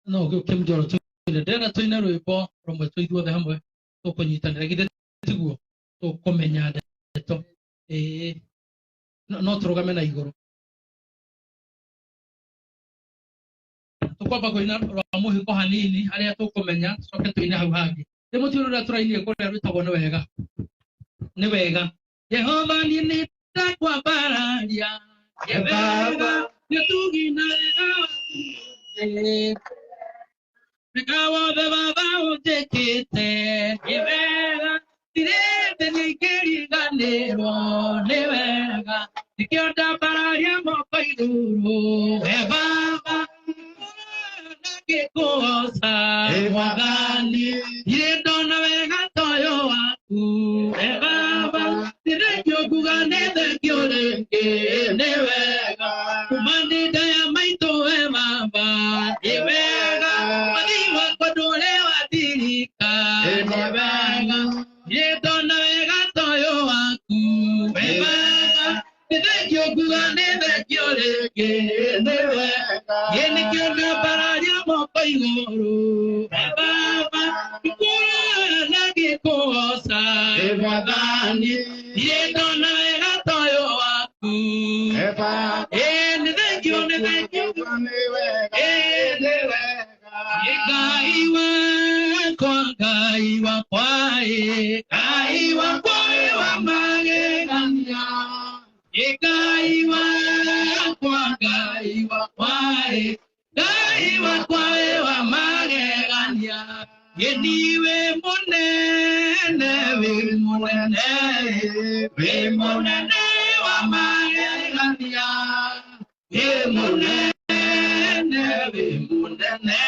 no gĩũke Mjoro tũine. Ndĩrenda tũine rwĩmbo rũmwe twĩ ithuothe hamwe tũkũnyitanĩra, githĩ tiguo? Tũkũmenya ndeto ĩĩ, no tũrũgame na igũrũ. Tũkwamba kũina rwa mũhiko hanini harĩa tũkũmenya, tũcoke tũine hau hangĩ. Nĩ mũtiũ rũrĩa tũrainire kũrĩa rwĩtagwo nĩ wega, nĩ wega Jehova, niĩ nĩ ndakwambararia, nĩ wega nĩ ũtugi na wega waku, wega wothe Baba ũnjĩkĩte, nĩ wega ndirĩte nĩingĩriganĩrwo, nĩ wega nĩkĩo ndambararia moko igũrũ, we Baba ngĩkũgoca Mwathani, ndirĩ ndona wega ta ũyũ waku, we Baba nĩ thengio, nguga nĩ thengio rĩngĩ, nĩ wega kuma ndinda ya maitũ, we Baba nĩ wega, wathi wakwa ndũrĩ wathirika, nĩ wega. Nĩ wega. Nĩkĩo ndambararia moko igũrũ. Baba, ngũra ngĩkũgoca. Mwathani, niĩ ndona wega ta ũyũ waku. Ĩ nĩ thengiũ, nĩ thengiũ. Ĩ nĩ wega. Ngai wakwa, Ngai wakwa, ĩ Ngai wakwa wĩ wa magegania. Ngai wakwa, Ngai wakwa, ĩ Ngai wakwa wĩ wa magegania. Gĩni wĩ mũnene, wĩ mũnene, wĩ mũnene wa magegania. Wĩ mũnene, wĩ mũnene,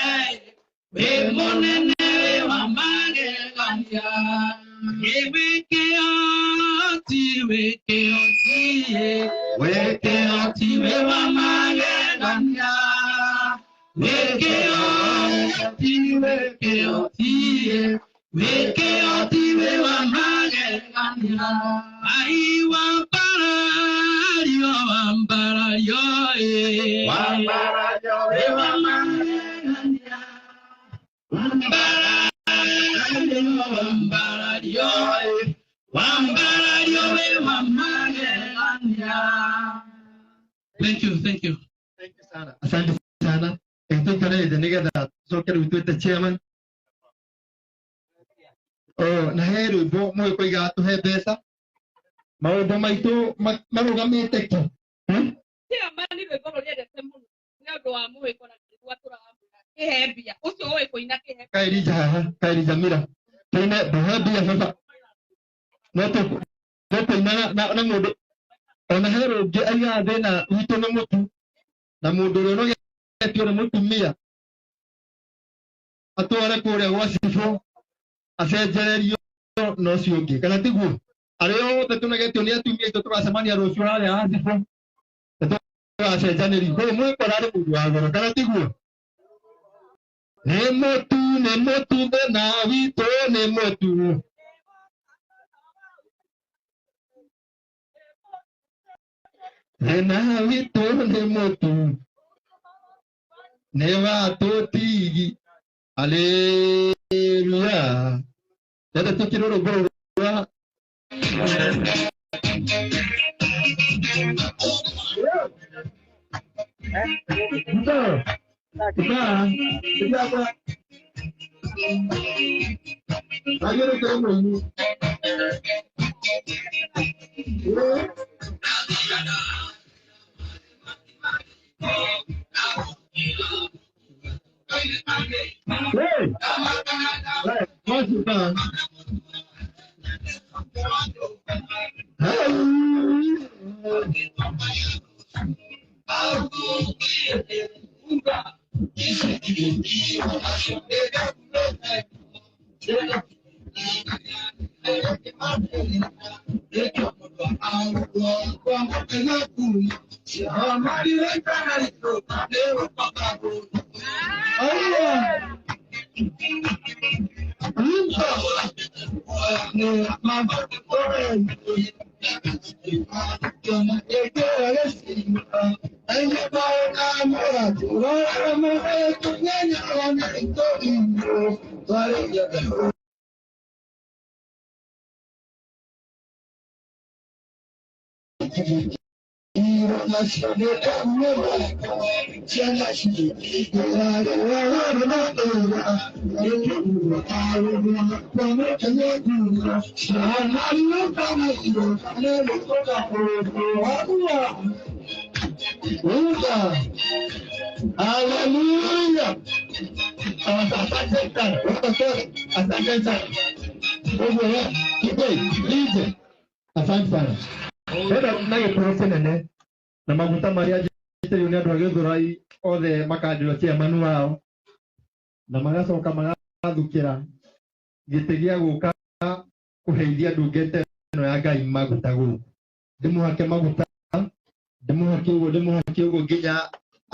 wĩ mũnene wa magegania. Wĩ kĩhoti, wĩ kĩhoti, wĩ wa magegania. Wĩ kĩhoti, wĩ kĩhoti, wĩ kĩhoti, wĩ wa magegania. Ai wambarario, wambarario, ĩ wambarario, wĩ wa magegania. Wambarario, wambarario, ĩ wambarario, wĩ wa magegania. Thank you, thank you. Thank you sana. Asante sana. Tuikare thĩ nĩgetha tũcoke rĩu twĩte chairman. Oh, na he rwĩmbo mũgĩkoigaga tũhe mbeca maũndũ maitũ marũgamĩte ki. Chairman rwĩmbo rũrĩendete mũno nĩ ũndũ wa mũhĩko na nĩguo tũramwĩra kĩhe mbia ũcio ũĩ kũina kĩhe. Kairija haha, Kairija mira tũine ndũhe mbia baba no tũina na mũndũ ona he rũngĩ aigaga thĩna witũ nĩ mũtu na mũndũ ũrĩa ũnogetio nĩ mũtumia atware kũrĩa gwa cibũ acenjererio na ũcio ũngĩ kana tiguo arĩa othe tũnogetio nĩ atumia aitũ tũgacemania rũciũ harĩa ha cibũ tũgacenjanĩrio koguo mwĩkora arĩ mũndũ wa goro kana tiguo nĩ mũtu nĩ mũtu thĩna witũ nĩ mũtu thĩna witũ nĩ mũtu nĩ watũtigi haleluya ende tũkĩrwo rwĩmbo rũrũ rwa Hallelujah. Asante sana. Asante sana. Enda na gĩkũrũ kĩnene na maguta marĩa njĩtĩirio nĩ andũ a Gĩthũrai othe makanjĩrwo chairman wao na magacoka magathukĩra gĩtĩ gĩa gũka kũheithia ndungata ĩno ya Ngai maguta gũkũ. Ndĩmũhake maguta, ndĩmũhake ũguo, ndĩmũhake ũguo nginya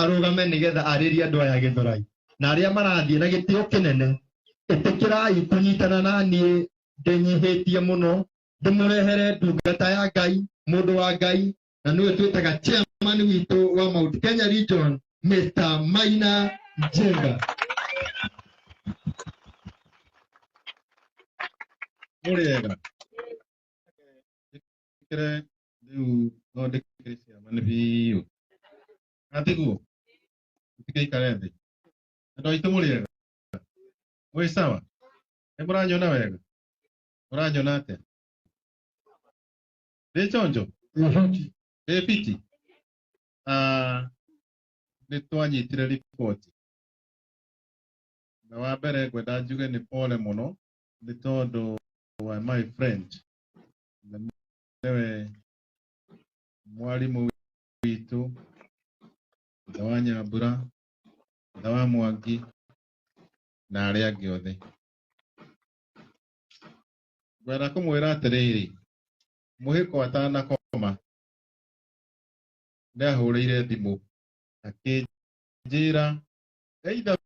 arũgame nĩgetha arĩrie andũ aya Gĩthũrai. Na arĩa marathiĩ na gĩtĩo kĩnene, ĩtĩkĩrai kũnyitana na niĩ ndĩnyihĩtie mũno, ndĩmũrehere ndungata ya Ngai, mũndũ wa Ngai, na nĩwe twĩtaga chairman. Chairman witũ wa Mount Kenya Region Mr. Maina Njenga. Mũrĩega njĩkĩre rĩu thondekere ciama biũ atiguo tũtigaikare thĩ. Andũ aitũ mũrĩega, mwĩ sawa? Nĩ mũranyona wega? Mũranyona atĩa? Ndĩ chonjo? Ndĩ fiti? Nĩ twanyitire riboti na wa mbere ngwenda njuge nĩ pole mũno nĩ tondũ wa my friend na nĩwe mwarimũ witũ, ithe wa Nyambura, ithe wa Mwangi na arĩa angĩ othe. Ngwenda kũmwĩra atĩrĩrĩ, mũhĩko atanakoma nĩ ahũrĩire thimũ akĩnjĩra either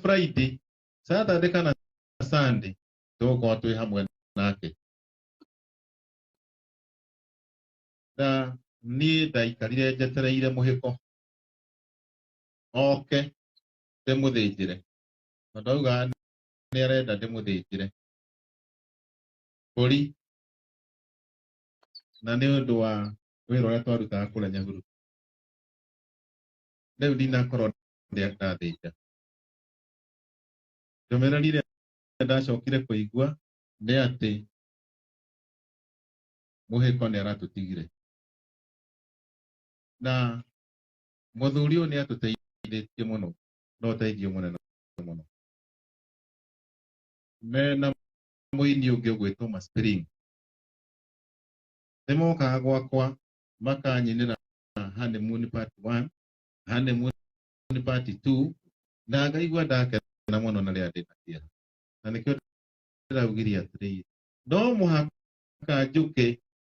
Friday, Saturday kana Sunday tũgũkorwo twĩ hamwe nake. Na niĩ ndaikarire njetereire mũhĩko oke ndĩmũthĩnjĩre, tondũ auga nĩ arenda ndĩmũthĩnjĩre mbũri, na nĩ ũndũ wa wĩra ũrĩa twarutaga kũrĩa Nyahururu. Rĩu ndinakorwo ndathĩnja. Ndũmĩrĩri ĩrĩa ndacokire kũigua nĩ atĩ mũhĩko nĩ aratũtigire, na mũthuri ũyũ nĩ atũteithĩtie mũno na ũteithio mũnene mũno. Mena mũini ũngĩ ũgwĩtwo Maspring nĩ mokaga gwakwa makanyinĩra honeymoon part 1, honeymoon part 2, na ngaigua ndakena mũno na rĩrĩa ndĩna kĩeha, na nĩkĩo ndĩraugire atĩrĩrĩ, no mũhaka njũke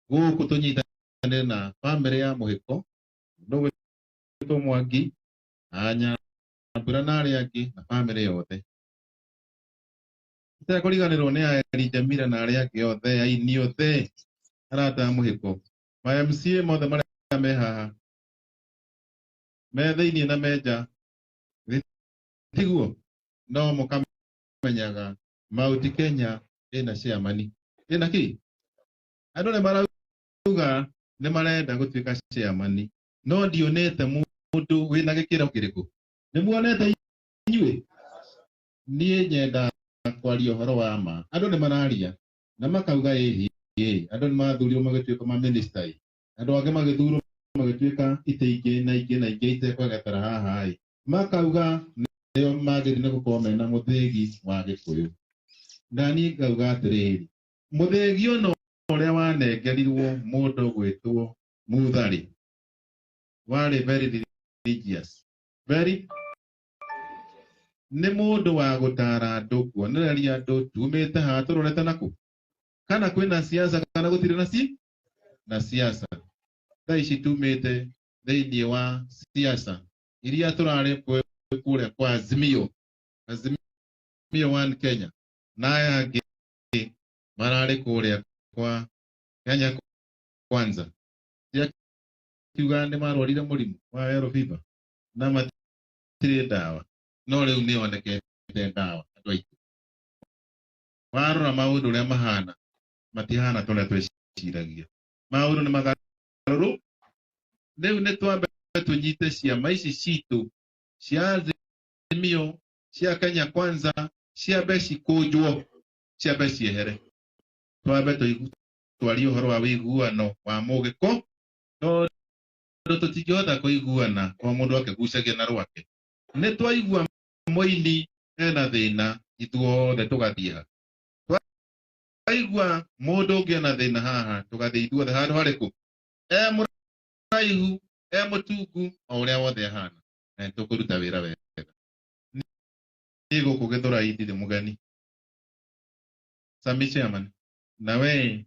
gũkũ tũnyitanĩre na bamĩrĩ ya mũhĩko, mũndũ ũgwĩtwo Mwangi, Anyambura na arĩa angĩ na bamĩrĩ yothe. Itekũriganĩrwo nĩ Aeri Jamila na arĩa angĩ othe, aini othe arata a mũhĩko, ma MCA mothe marĩa me haha, me thĩiniĩ na me nja, tiguo? No mũkamenyaga Mount Kenya ĩna chairman ĩna kĩ? Andũ nĩ marauga nĩ marenda gũtuĩka chairman, no ndionete mũndũ wĩna gĩkĩro kĩrĩkũ. Nĩ muonete inyuĩ? Niĩ nyenda kwaria ũhoro wa ma. Andũ nĩ mararia na makauga ĩhi ĩ, andũ nĩ mathurirwo magĩtuĩka ma minister ĩ, andũ angĩ magĩthurwo magĩtuĩka itĩ ingĩ na ingĩ na ingĩ itekwegetera haha ĩ, makauga nĩo magĩrĩire nĩ gũkorwo mena mũthĩgi wa Gĩkũyũ. Na niĩ ngauga atĩrĩrĩ, mũthĩgi ũno ũrĩa wanengerirwo mũndũ ũgwĩtwo Muthari warĩ very religious, very nĩ mũndũ wa gũtara andũ, kuonereria andũ tumĩte haha tũrorete nakũ, kana kwĩna siasa kana gũtirĩ na si na siasa. Thaa ici tumĩte thĩinĩ wa siasa iria tũrarĩ kũrĩa kwa Azimio, Azimio One Kenya, na aya angĩ mararĩ kũrĩa kwa Kenya Kwanza. Kiuga nĩ marwarire mũrimũ wa yellow fever na matirĩ ndawa, no rĩu nĩ yonekete ndawa. Andũ aitũ, warora maũndũ ũrĩa mahana, matihana ta ũrĩa tweciragia. Maũndũ nĩ magarũrũ. Rĩu nĩ twambe tũnyite ciama ici citũ cia Azimio, cia Kenya Kwanza, ciambe cikũnjwo, ciambe ciehere, twambe twarie ũhoro wa ũiguano wa mũgĩkũ, tondũ tũtingĩhota kũiguana o mũndũ akĩgucagia na rwake. Nĩ twaigua mũini ena thĩna, ithuothe tũgathiĩ ha. Twaigua mũndũ ũngĩ ena thĩna haha, tũgathiĩ ithuothe handũ harĩkũ, e mũraihu e mũtungu o ũrĩa wothe ahana, na nĩ tũkũruta wĩra wega. Niĩ gũkũ Gĩthũrai ndirĩ mũgeni. Sami chairman, na we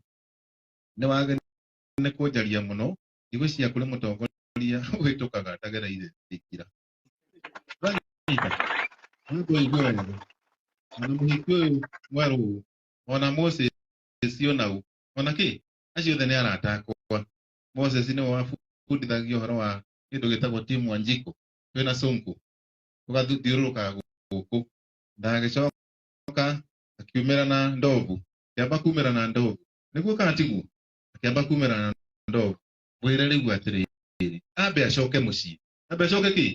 nĩ wagĩrĩirwo nĩ kũnjaria mũno, ndigwĩciria kũrĩ mũtongoria ũhĩtũkaga ndagereire njĩra. Ũranyita? Nĩngũigua wega. Ona mũhiki ũyũ mwerũ ũyũ, ona Moses ona ũ, ona kĩ, acio othe nĩ arata akwa. Moses nĩwe wa Tũbundithagia ũhoro wa kĩndũ gĩtagwo team Wanjikũ twĩna Sonko tũgathiũrũrũka gũkũ ndagĩcoka akiumĩra na ndovu akĩamba kumĩra na ndovu nĩguo kana tiguo akĩamba kumĩra na ndovu mwĩre rĩu atĩrĩrĩ ambe acoke mũciĩ ambe acoke kĩ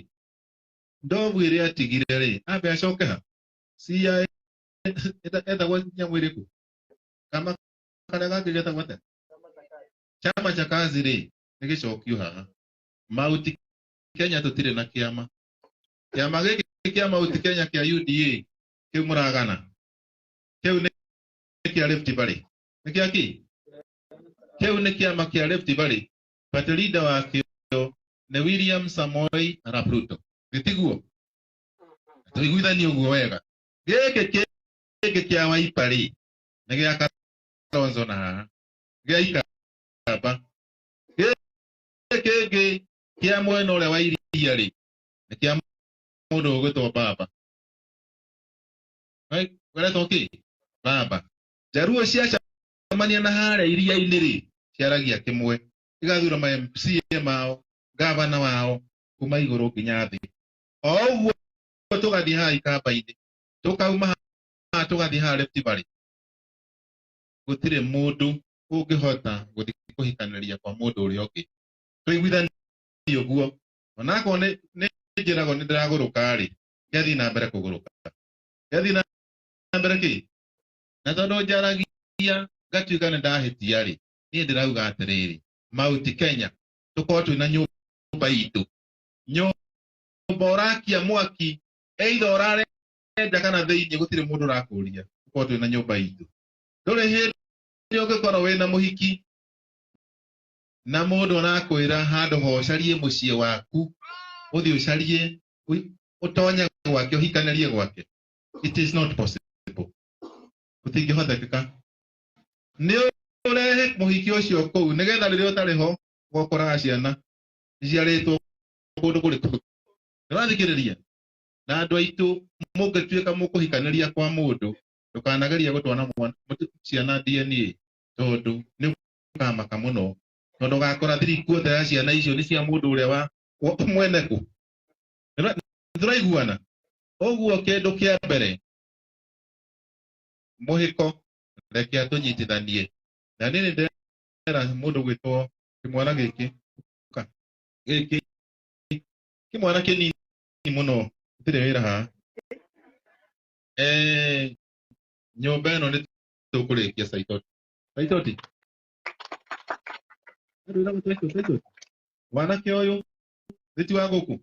ndovu ĩrĩa atigire rĩ ambe acoke ha CIA etagwo nyamũ ĩrĩkũ kama karĩa gangĩ getagwo atĩa chama cha kazi rĩ nĩ gĩcokio haha Mount Kenya tũtirĩ na kĩama kĩama gĩkĩ kĩa Mount Kenya kĩa UDA kĩu mũragana kĩu nĩ kĩa Rift Valley nĩ kĩa kĩ kĩu nĩ kĩama kĩa Rift Valley but leader wakĩo nĩ William Samoei Arap Ruto gĩtiguo tũiguithanie ũguo wega gĩkĩ kĩngĩ kĩa Wiper rĩ nĩ gĩa Kalonzo na haha gĩa Ikamba gĩkĩ kĩngĩ kĩa mwena ũrĩa wa iria rĩ nĩ kĩa mũndũ ũgwĩtwo baba weretwo kĩ baba Jaruo ciacemania na harĩa iria-inĩ rĩ ciaragia kĩmwe igathura ma MCA mao gavana wao kuma igũrũ nginya thĩ o ũguo tũgathiĩ haha ikamba-inĩ tũkauma haha tũgathiĩ haha Rift Valley gũtirĩ mũndũ ũngĩhota gũthiĩ kũhikanĩria kwa mũndũ ũrĩa ũngĩ tũiguithanie ũguo onakorwo nĩ njĩragwo nĩ ndĩragũrũka rĩ ngathiĩ na mbere kũgũrũka ngathiĩ na mbere kĩ na tondũ njaragia ngatuĩka nĩ ndahĩtia rĩ niĩ ndĩrauga atĩrĩrĩ Mount Kenya tũkorwo twĩna nyũmba itũ nyũmba ũrakia mwaki either ũrare nja kana thĩinĩ gũtirĩ mũndũ ũrakũria tũkorwo twĩna nyũmba itũ ndũrĩ hĩndĩ ũngĩkorwo wĩna mũhiki na mũndũ arakwĩra handũ ho ũcarie mũciĩ waku ũthiĩ ũcarie ũtonye gwake ũhikanĩrie gwake it is not possible gũtingĩhotekeka nĩ ũrehe mũhiki ũcio kũu nĩgetha rĩrĩa ũtarĩ ho ũgokoraga ciana iciarĩtwo kũndũ kũrĩkũ nĩwathikĩrĩria na andũ aitũ mũngĩtuĩka mũkũhikanĩria kwa mũndũ ndũkanagerie gũtwana ciana DNA tondũ nĩ ũkamaka mũno tondũ ũgakora 3/4 ya ciana icio nĩ cia mũndũ ũrĩa wa mwene kũ nĩtũraiguana ũguo kĩndũ kĩa mbere mũhĩko reke atũnyitithanie na niĩ nĩ ndĩrera mũndũ gwĩtwo kĩmwana gĩkĩ gĩkĩ kĩmwana kĩnini mũno gĩtirĩ wĩra haha nyũmba ĩno nĩ tũkũrĩkia Saitoti Saitoti mwanake ũyũ nĩ ti wa gũkũ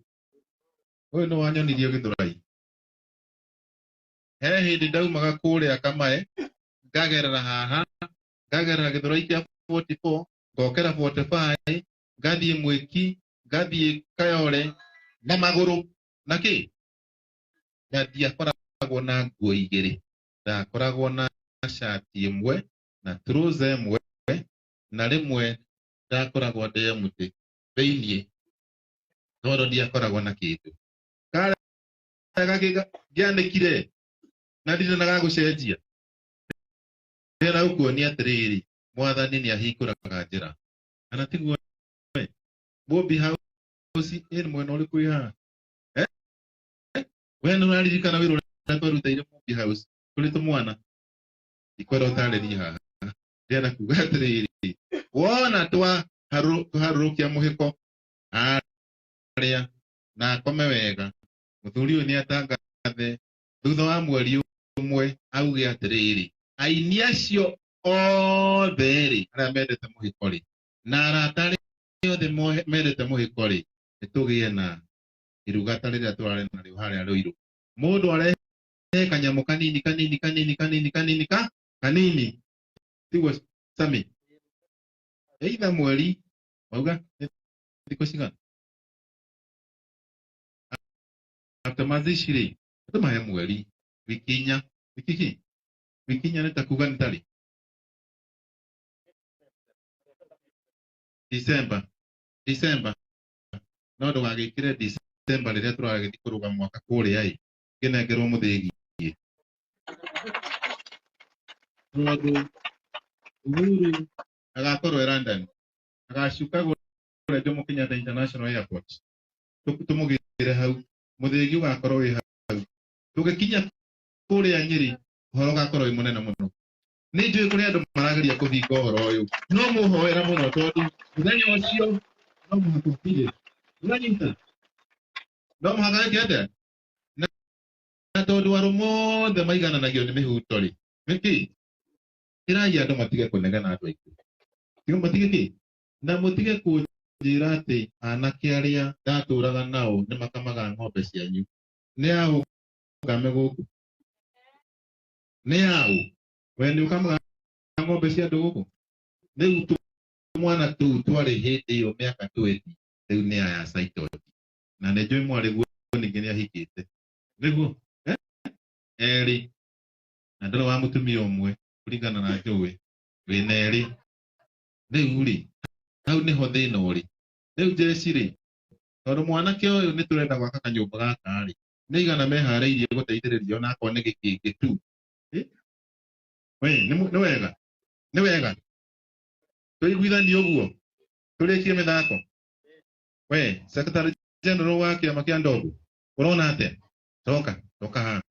ũyũ nĩ wanyonirie Gĩthũrai he hĩndĩ ndaumaga kũrĩa Kamae ngagerera haha ngagerera Gĩthũrai kĩa 44 ngokera 45 ngathiĩ Mwĩki ngathiĩ Kayore na magũrũ na kĩ na ndiakoragwo na nguo igĩrĩ ndakoragwo na cati ĩmwe na trouser ĩmwe na rĩmwe ndakoragwo ndĩ mũtĩ thĩiniĩ tondũ ndiakoragwo na kĩndũ karĩa ngĩanĩkire na ndirĩ na gagũcenjia ndĩrenda gũkuonia atĩrĩrĩ mwathani nĩ ahingũraga njĩra kana tiguo we Mũmbi House ĩ mwena ũrĩkũ ĩ haha we nĩ ũraririkana wĩra ũrĩa twarutĩire Mũmbi House tũrĩ tũmwana ndikwenda ũtarĩrie haha ndĩrenda kuga atĩrĩrĩ wona twaharũrũkia mũhĩko harĩa na akome wega mũthuri ũyũ nĩ atangathe thutha wa mweri ũmwe auge atĩrĩrĩ aini acio othe rĩ arĩa mendete mũhĩko rĩ na arata arĩa othe mendete mũhĩko rĩ nĩ tũgĩe na iruga ta rĩrĩa tũrarĩ narĩo harĩa Rũirũ mũndũ arehe kanyamũ kanini kanini kanini kanini kanini ka kanini tiguo Sami either mweri wauga nĩ thikũ cigana after mazishi rĩ tũmahe mweri wiki inya wiki ki wiki inya nĩ ta kuga nĩ tarĩ December December no ndũgagĩkĩre December rĩrĩa tũragĩthiĩ kũrũga mwaka kũrĩa ĩ ngĩnengerwo mũthĩgi tondũ Uhuru agakorwo e London agacuka kũrĩa Jomo Kenyatta International Airport tũmũgĩre hau mũthĩgi ũgakorwo wĩ hau tũgĩkinya kũrĩa Nyĩrĩ ũhoro ũgakorwo wĩ mũnene mũno. Nĩ njũĩ kũrĩ andũ marageria kũhinga ũhoro ũyũ, no mũhoera mũno tondũ mũthenya ũcio no mũhaka ũkinye. Ũranyita? No mũhaka wĩke atĩa? Na tondũ arũme othe maigananagio nĩ mĩhuto rĩ, nĩkĩ? Ĩrai andũ matige kũnegena andũ aitũ. Tiga matige kĩ? Na mũtige kũnjĩra atĩ anake arĩa ndatũraga nao nĩ makamaga ng'ombe cianyu. Nĩ aũ ngame gũkũ? Nĩ aũ? We nĩ ũkamaga ng'ombe cia andũ gũkũ? Rĩu tũmwana tũu twarĩ hĩndĩ ĩyo mĩaka 20 rĩu nĩ aya Saitoti. Na nĩ njũĩ mwarĩ guo ningĩ nĩ ahikĩte. Nĩguo? Eh? Erĩ. Na ndũrĩ wa mũtumia ũmwe kũringana na njũĩ. Wĩna erĩ. Rĩu rĩ, hau nĩho thĩna ũrĩ. Rĩu jeshi rĩ, tondũ mwanake ũyũ nĩ tũrenda gwaka kanyũmba gaka rĩ, nĩ igana meharĩirie gũteithĩrĩria ona akorwo nĩ gĩkĩngĩ tu. We, nĩ wega. Nĩ wega. Tũiguithanie ũguo. Tũrĩkie mĩthako. We, Secretary General wa kĩama kĩa Ndogo, ũrona atĩa? Coka, coka haha.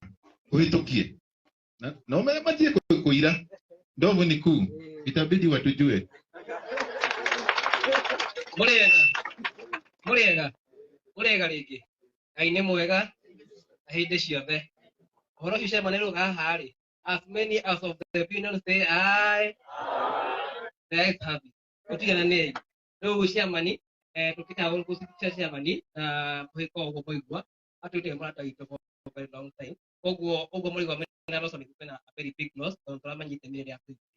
Ũhĩtũkie. Na ũmere manjie kũira. Ndovu ni kuu. Itabidi watujue. Mũrĩega, mũrĩega, mũrĩega rĩngĩ. Ngai nĩ mwega na hĩndĩ ciothe. Ũhoro ũcio chairman nĩ haha rĩ, as many as of the opinion say aye, the ayes have it. Gũtigana nĩ rĩu chairman, tũkĩta gũcitia chairman na mũhĩko ũguo mwaigua atuĩte mũrata witũ for a very long time. Koguo ũguo mũraigua mena loss nĩ kwĩna a very big loss tondũ tũramanyite mĩrĩ ya kũigua.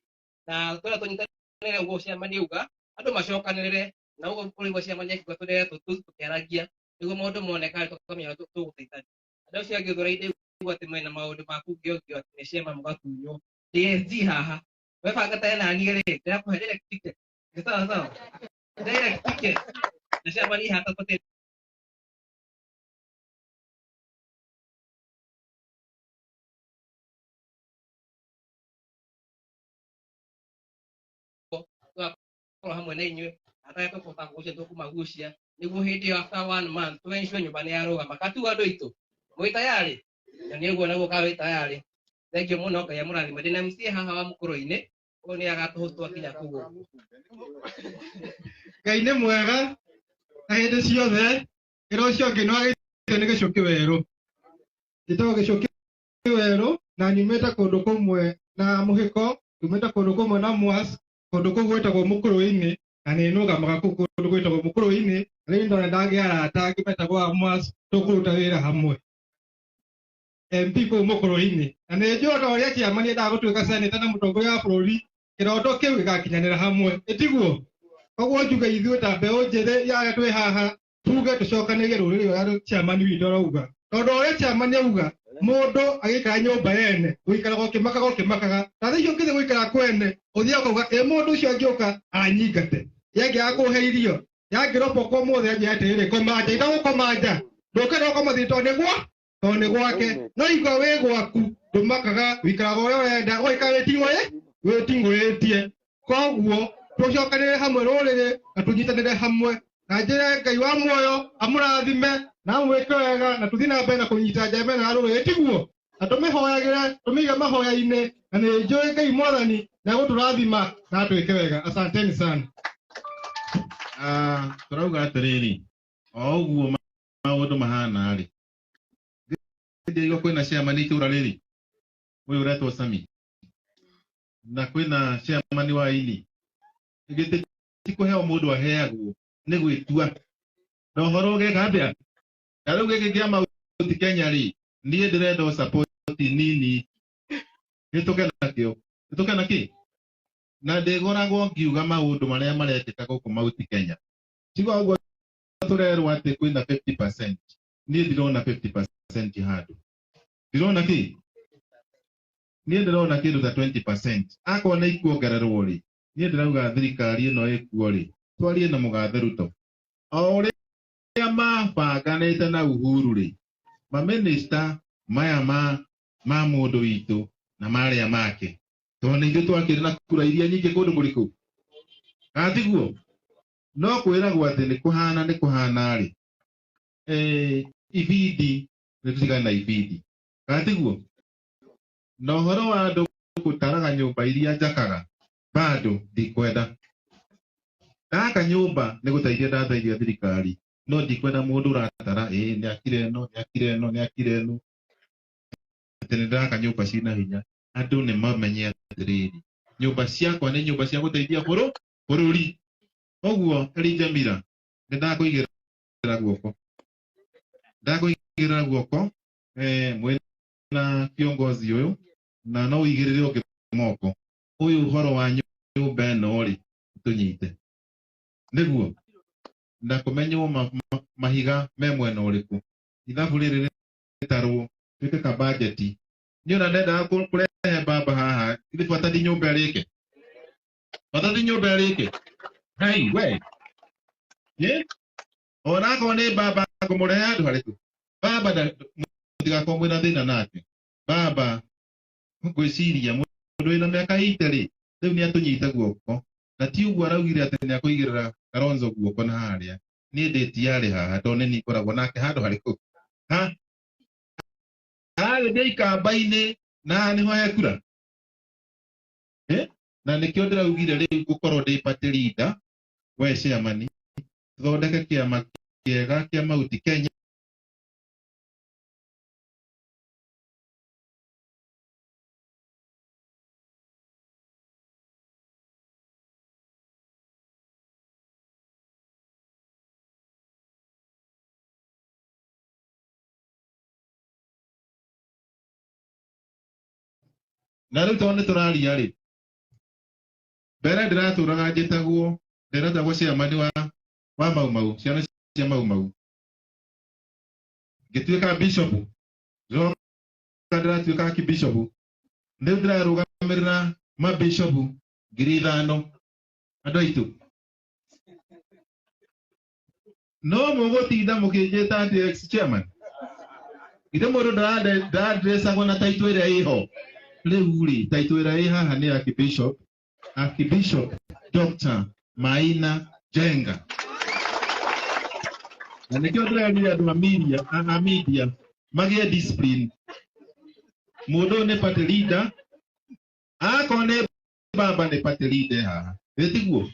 Na twenda tũnyitanĩre ũguo chairman auga andũ macokanĩrĩre na ũguo ũraigua chairman akiuga tũrere tũkĩaragia nĩguo maũndũ moneka tũkamenya ũrĩa tũgũteithania. Andũ acio angĩ ũrĩa ndaigua atĩ mena maũndũ ma kũngĩongio atĩ nĩ ciama mũgatunywo. DSG haha webanga ta na niĩ rĩ ndĩrakũhe direct ticket. Nĩ sawa sawa? Direct ticket. Na chairman haha tũbatiĩ tũgakorwo hamwe na inyuĩ atarĩa tũkũhota kũgucia tũkũmagucia nĩguo hĩndĩ ĩyo after one month tũ ensure nyũmba nĩ yarũgama. Katu andũ aitũ mwĩ tayarĩ? Na nĩ ũguo naguo ka wĩ tayarĩ. Thank you mũno, Ngai amũrathime. Ndĩna MCA haha wa mũkũrũ-inĩ ũyũ nĩ agatũhũtwo akinya kũu ũguo. Ngai nĩ mwega na hĩndĩ ciothe. Ĩra ũcio ũngĩ nĩ wagĩte nĩ gĩcũkĩ werũ. Njĩtagwo gĩcũkĩ werũ na nyumĩte kũndũ kũmwe na mũhĩko, nyumĩte kũndũ kũmwe na Mwas, kũndũ kũu gwĩtagwo mũkũrũ-inĩ, na nĩ nũgamaga kũu kũndũ gwĩtagwo mũkũrũ-inĩ. Rĩu ndona ndagĩa arata angĩ metagwo a Mwas, tũkũruta wĩra hamwe. MP kũu mũkũrũ-inĩ. Na nĩ njũĩ ta ũrĩa chairman endaga gũtuĩka senator na mũtongoria wa bũrũri, kĩroto kĩu gĩgakinyanĩra hamwe. Ĩtiguo? Koguo njuge ithuĩ ta mbeũ njĩthĩ ya arĩa twĩ haha, tuge tũcokanĩrie rũrĩrĩ ũrĩa chairman witũ arauga. Tondũ ũrĩa chairman auga, mũndũ agĩikara nyũmba yene, ũikaraga ũkĩmakaga ũkĩmakaga. Ta thaa icio ũngĩthiĩ gũikara kwene, ũthiaga ũkauga, ĩ mũndũ ũcio angĩũka anyingate. Yangĩaga kũhe irio, yangĩroboka ũmũthĩ anjĩre atĩrĩrĩ, koma nja, indagũkoma nja. Ndũkĩenda gũkoma thĩ tondũ nĩ gwa, tondũ nĩ gwake. No igua wĩ gwaku, ndũmakaga, ũikaraga ũrĩa ũrenda, ũgaikara wĩting'ũĩtie. Koguo tũcokanĩrĩre hamwe rũrĩrĩ na tũnyitanĩre hamwe na njĩre Ngai wa muoyo amũrathime na amwĩke wega na tũthiĩ na mbere na kũnyita njamba ĩno ya rũrĩrĩ, tiguo? Na tũmĩhoyagĩre, tũmĩige mahoya-inĩ, na nĩ njũĩ Ngai Mwathani nĩ egũtũrathima na atwĩke wega. Asanteni sana. Tũrauga atĩrĩrĩ, o ũguo maũndũ mahana rĩ, ndĩraigua kwĩna chairman itũra rĩrĩ, ũyũ ũretwo Sami, na kwĩna chairman wa ini. Gĩtĩ ti kũheo mũndũ aheagwo, nĩ gwĩtua. Na ũhoro ũgeka atĩa? Na rĩu gĩkĩ kĩa Mount Kenya rĩ, niĩ ndĩrenda o support nini. Hĩtũke nakĩo. Hĩtũke na kĩ? Na ndĩgoragwo ngiuga maũndũ marĩa marekĩka gũkũ Mount Kenya. Tiga ũguo tũrerwo atĩ kwĩna 50%. Niĩ ndirona 50% handũ. Ndirona kĩ? Niĩ ndĩrona kĩndũ ta 20%. Akorwo nĩ ikuongererwo rĩ, niĩ ndĩrauga thirikari ĩno ĩkuo rĩ, twarie na mũgathe Ruto. O ũrĩa mabanganĩte na Uhuru rĩ, maminista maya ma mũndũ witũ na marĩa make, tondũ nĩ ithuĩ twakĩrĩ na kura iria nyingĩ kũndũ kũrĩkũ? Kana tiguo? No kwĩragwo atĩ nĩ kũhana nĩ kũhana rĩ, ibindi nĩ tũtigane na ibindi, kana tiguo? Na ũhoro wa andũ gũtaraga nyũmba iria njakaga bado ndikwenda. Ndaka nyũmba nĩ gũteithia ndateithia thirikari, no ndikwenda mũndũ ũratara ĩĩ nĩ akire ĩno, nĩ akire ĩno, nĩ akire ĩno, atĩ nĩ ndĩraka nyũmba ciĩna hinya. Andũ nĩ mamenye atĩrĩrĩ, nyũmba ciakwa nĩ nyũmba cia gũteithia bũrũri. Ũguo Elijah Mira, nĩ ndakũigĩrĩra guoko, ndakũigĩrĩra guoko mwĩna kiongozi ũyũ, na no ũigĩrĩre ũngĩ moko. Ũyũ ũhoro wa nyũmba ĩno rĩ, tũnyite nĩguo na kũmenywo mahiga me mwena ũrĩkũ, ithabu rĩrĩ rĩtarwo tuĩke ka bajeti. Niĩ ona ndendaga kũrehe baba haha, ithe bata ti nyũmba ĩrĩke, bata ti nyũmba ĩrĩke. Hey, we ona akorwo nĩ baba ngũmũrehe handũ harĩkũ? Baba mũtigakorwo mwĩna thĩna nake. Baba ngwĩciria mũndũ wĩna mĩaka 80 rĩ, rĩu nĩ atũnyite guoko, na ti ũguo araugire atĩ nĩ akũigĩrĩra Kalonzo guoko na harĩa. Niĩ ndĩ tiarĩ haha tondũ nĩ niĩ ngoragwo nake handũ harĩkũ? Ha? Aragĩthiĩ ikamba-inĩ na haha nĩho hekura. Na nĩkĩo ndĩraugire rĩu ngũkorwo ndĩ party leader, we chairman, tũthondeke kĩama kĩega kĩa Mount Kenya. Na rĩu tondũ nĩ tũraria rĩ, mbere ndĩratũraga njĩtagwo, ndĩretagwo chairman wa Mau Mau, ciana cia Mau Mau, ngĩtuĩka bishop, ndĩroka ndĩratuĩka archbishop, rĩu ndĩrarũgamĩrĩra mabishop 5,000 andũ aitũ. No mũgũtinda mũkĩnjĩta atĩ ex chairman, ithe mũndũ ndĩrandresagwo na taitũ ĩrĩa ĩho rĩu rĩ, taitũ ĩrĩa ĩ haha nĩ archbishop, Archbishop Dr. Maina Njenga. Na nĩkĩo ndĩrerire andũ a media, a media magĩe discipline. Mũndũ ũyũ nĩ party leader, akorwo nĩ baba nĩ party leader haha, ĩ tiguo?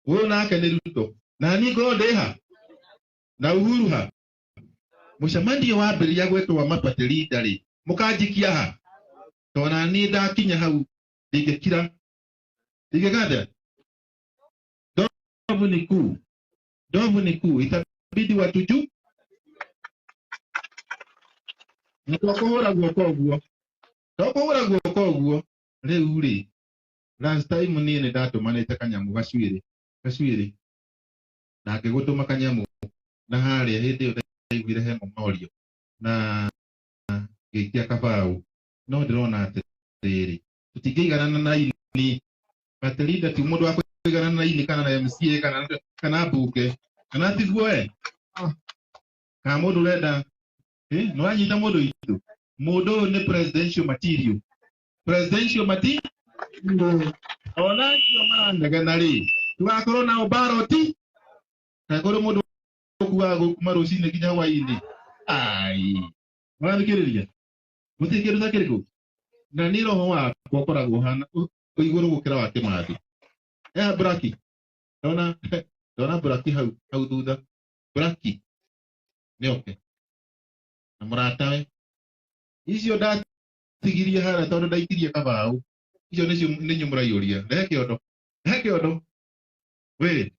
Ũyũ nake nĩ Ruto, na niĩ ngorwo ndĩ ha na Uhuru ha. Mũcemanio wambĩrĩria gwĩtwo wa ma party leader rĩ, mũkanjikia ha? Tondũ na niĩ ndakinya hau ndingĩkira, ndingĩkatĩa. Ndovu ni kuu, ndovu ni kuu, itabidi watu juu na tokũhũra guoko ũguo, tokũhũra guoko ũguo. Rĩu rĩ, last time niĩ nĩ ndatũmanĩte kanyamũ gacuĩrĩ gacuĩrĩ, na ngĩgũtũma kanyamũ na harĩa hĩndĩ ĩyo ndaiguire he momorio na ngĩikia kabaũ, no ndĩrona atĩrĩrĩ, tũtingĩiganana na ini party leader ti mũndũ wa kũiganana na ini kana na MCA kana mbunge kana tiguo e kana mũndũ ũrenda nĩ wanyita mũndũ witũ, mũndũ ũyũ nĩ presidential material, presidential ona acio maranegena rĩ, tũgakorwo nao baroti kana kũrĩ mũndũ ũkuaga kuma rũcinĩ nginya hwainĩ. Ai, mũrathikĩrĩria gũtirĩ kĩndũ ta kĩrĩkũ? Na niĩ roho wakwa ũkoragwo ũhana igũrũ gũkĩra wa Kĩmathi. Braki, ndona Braki hau thutha, Braki nĩ oke na mũratawe. Icio ndatigirie harĩa tondũ ndaikirie kabaũ, icio nĩcio nĩ inyuĩ mũraiyũria. Rehe kĩondo, rehe kĩondo we.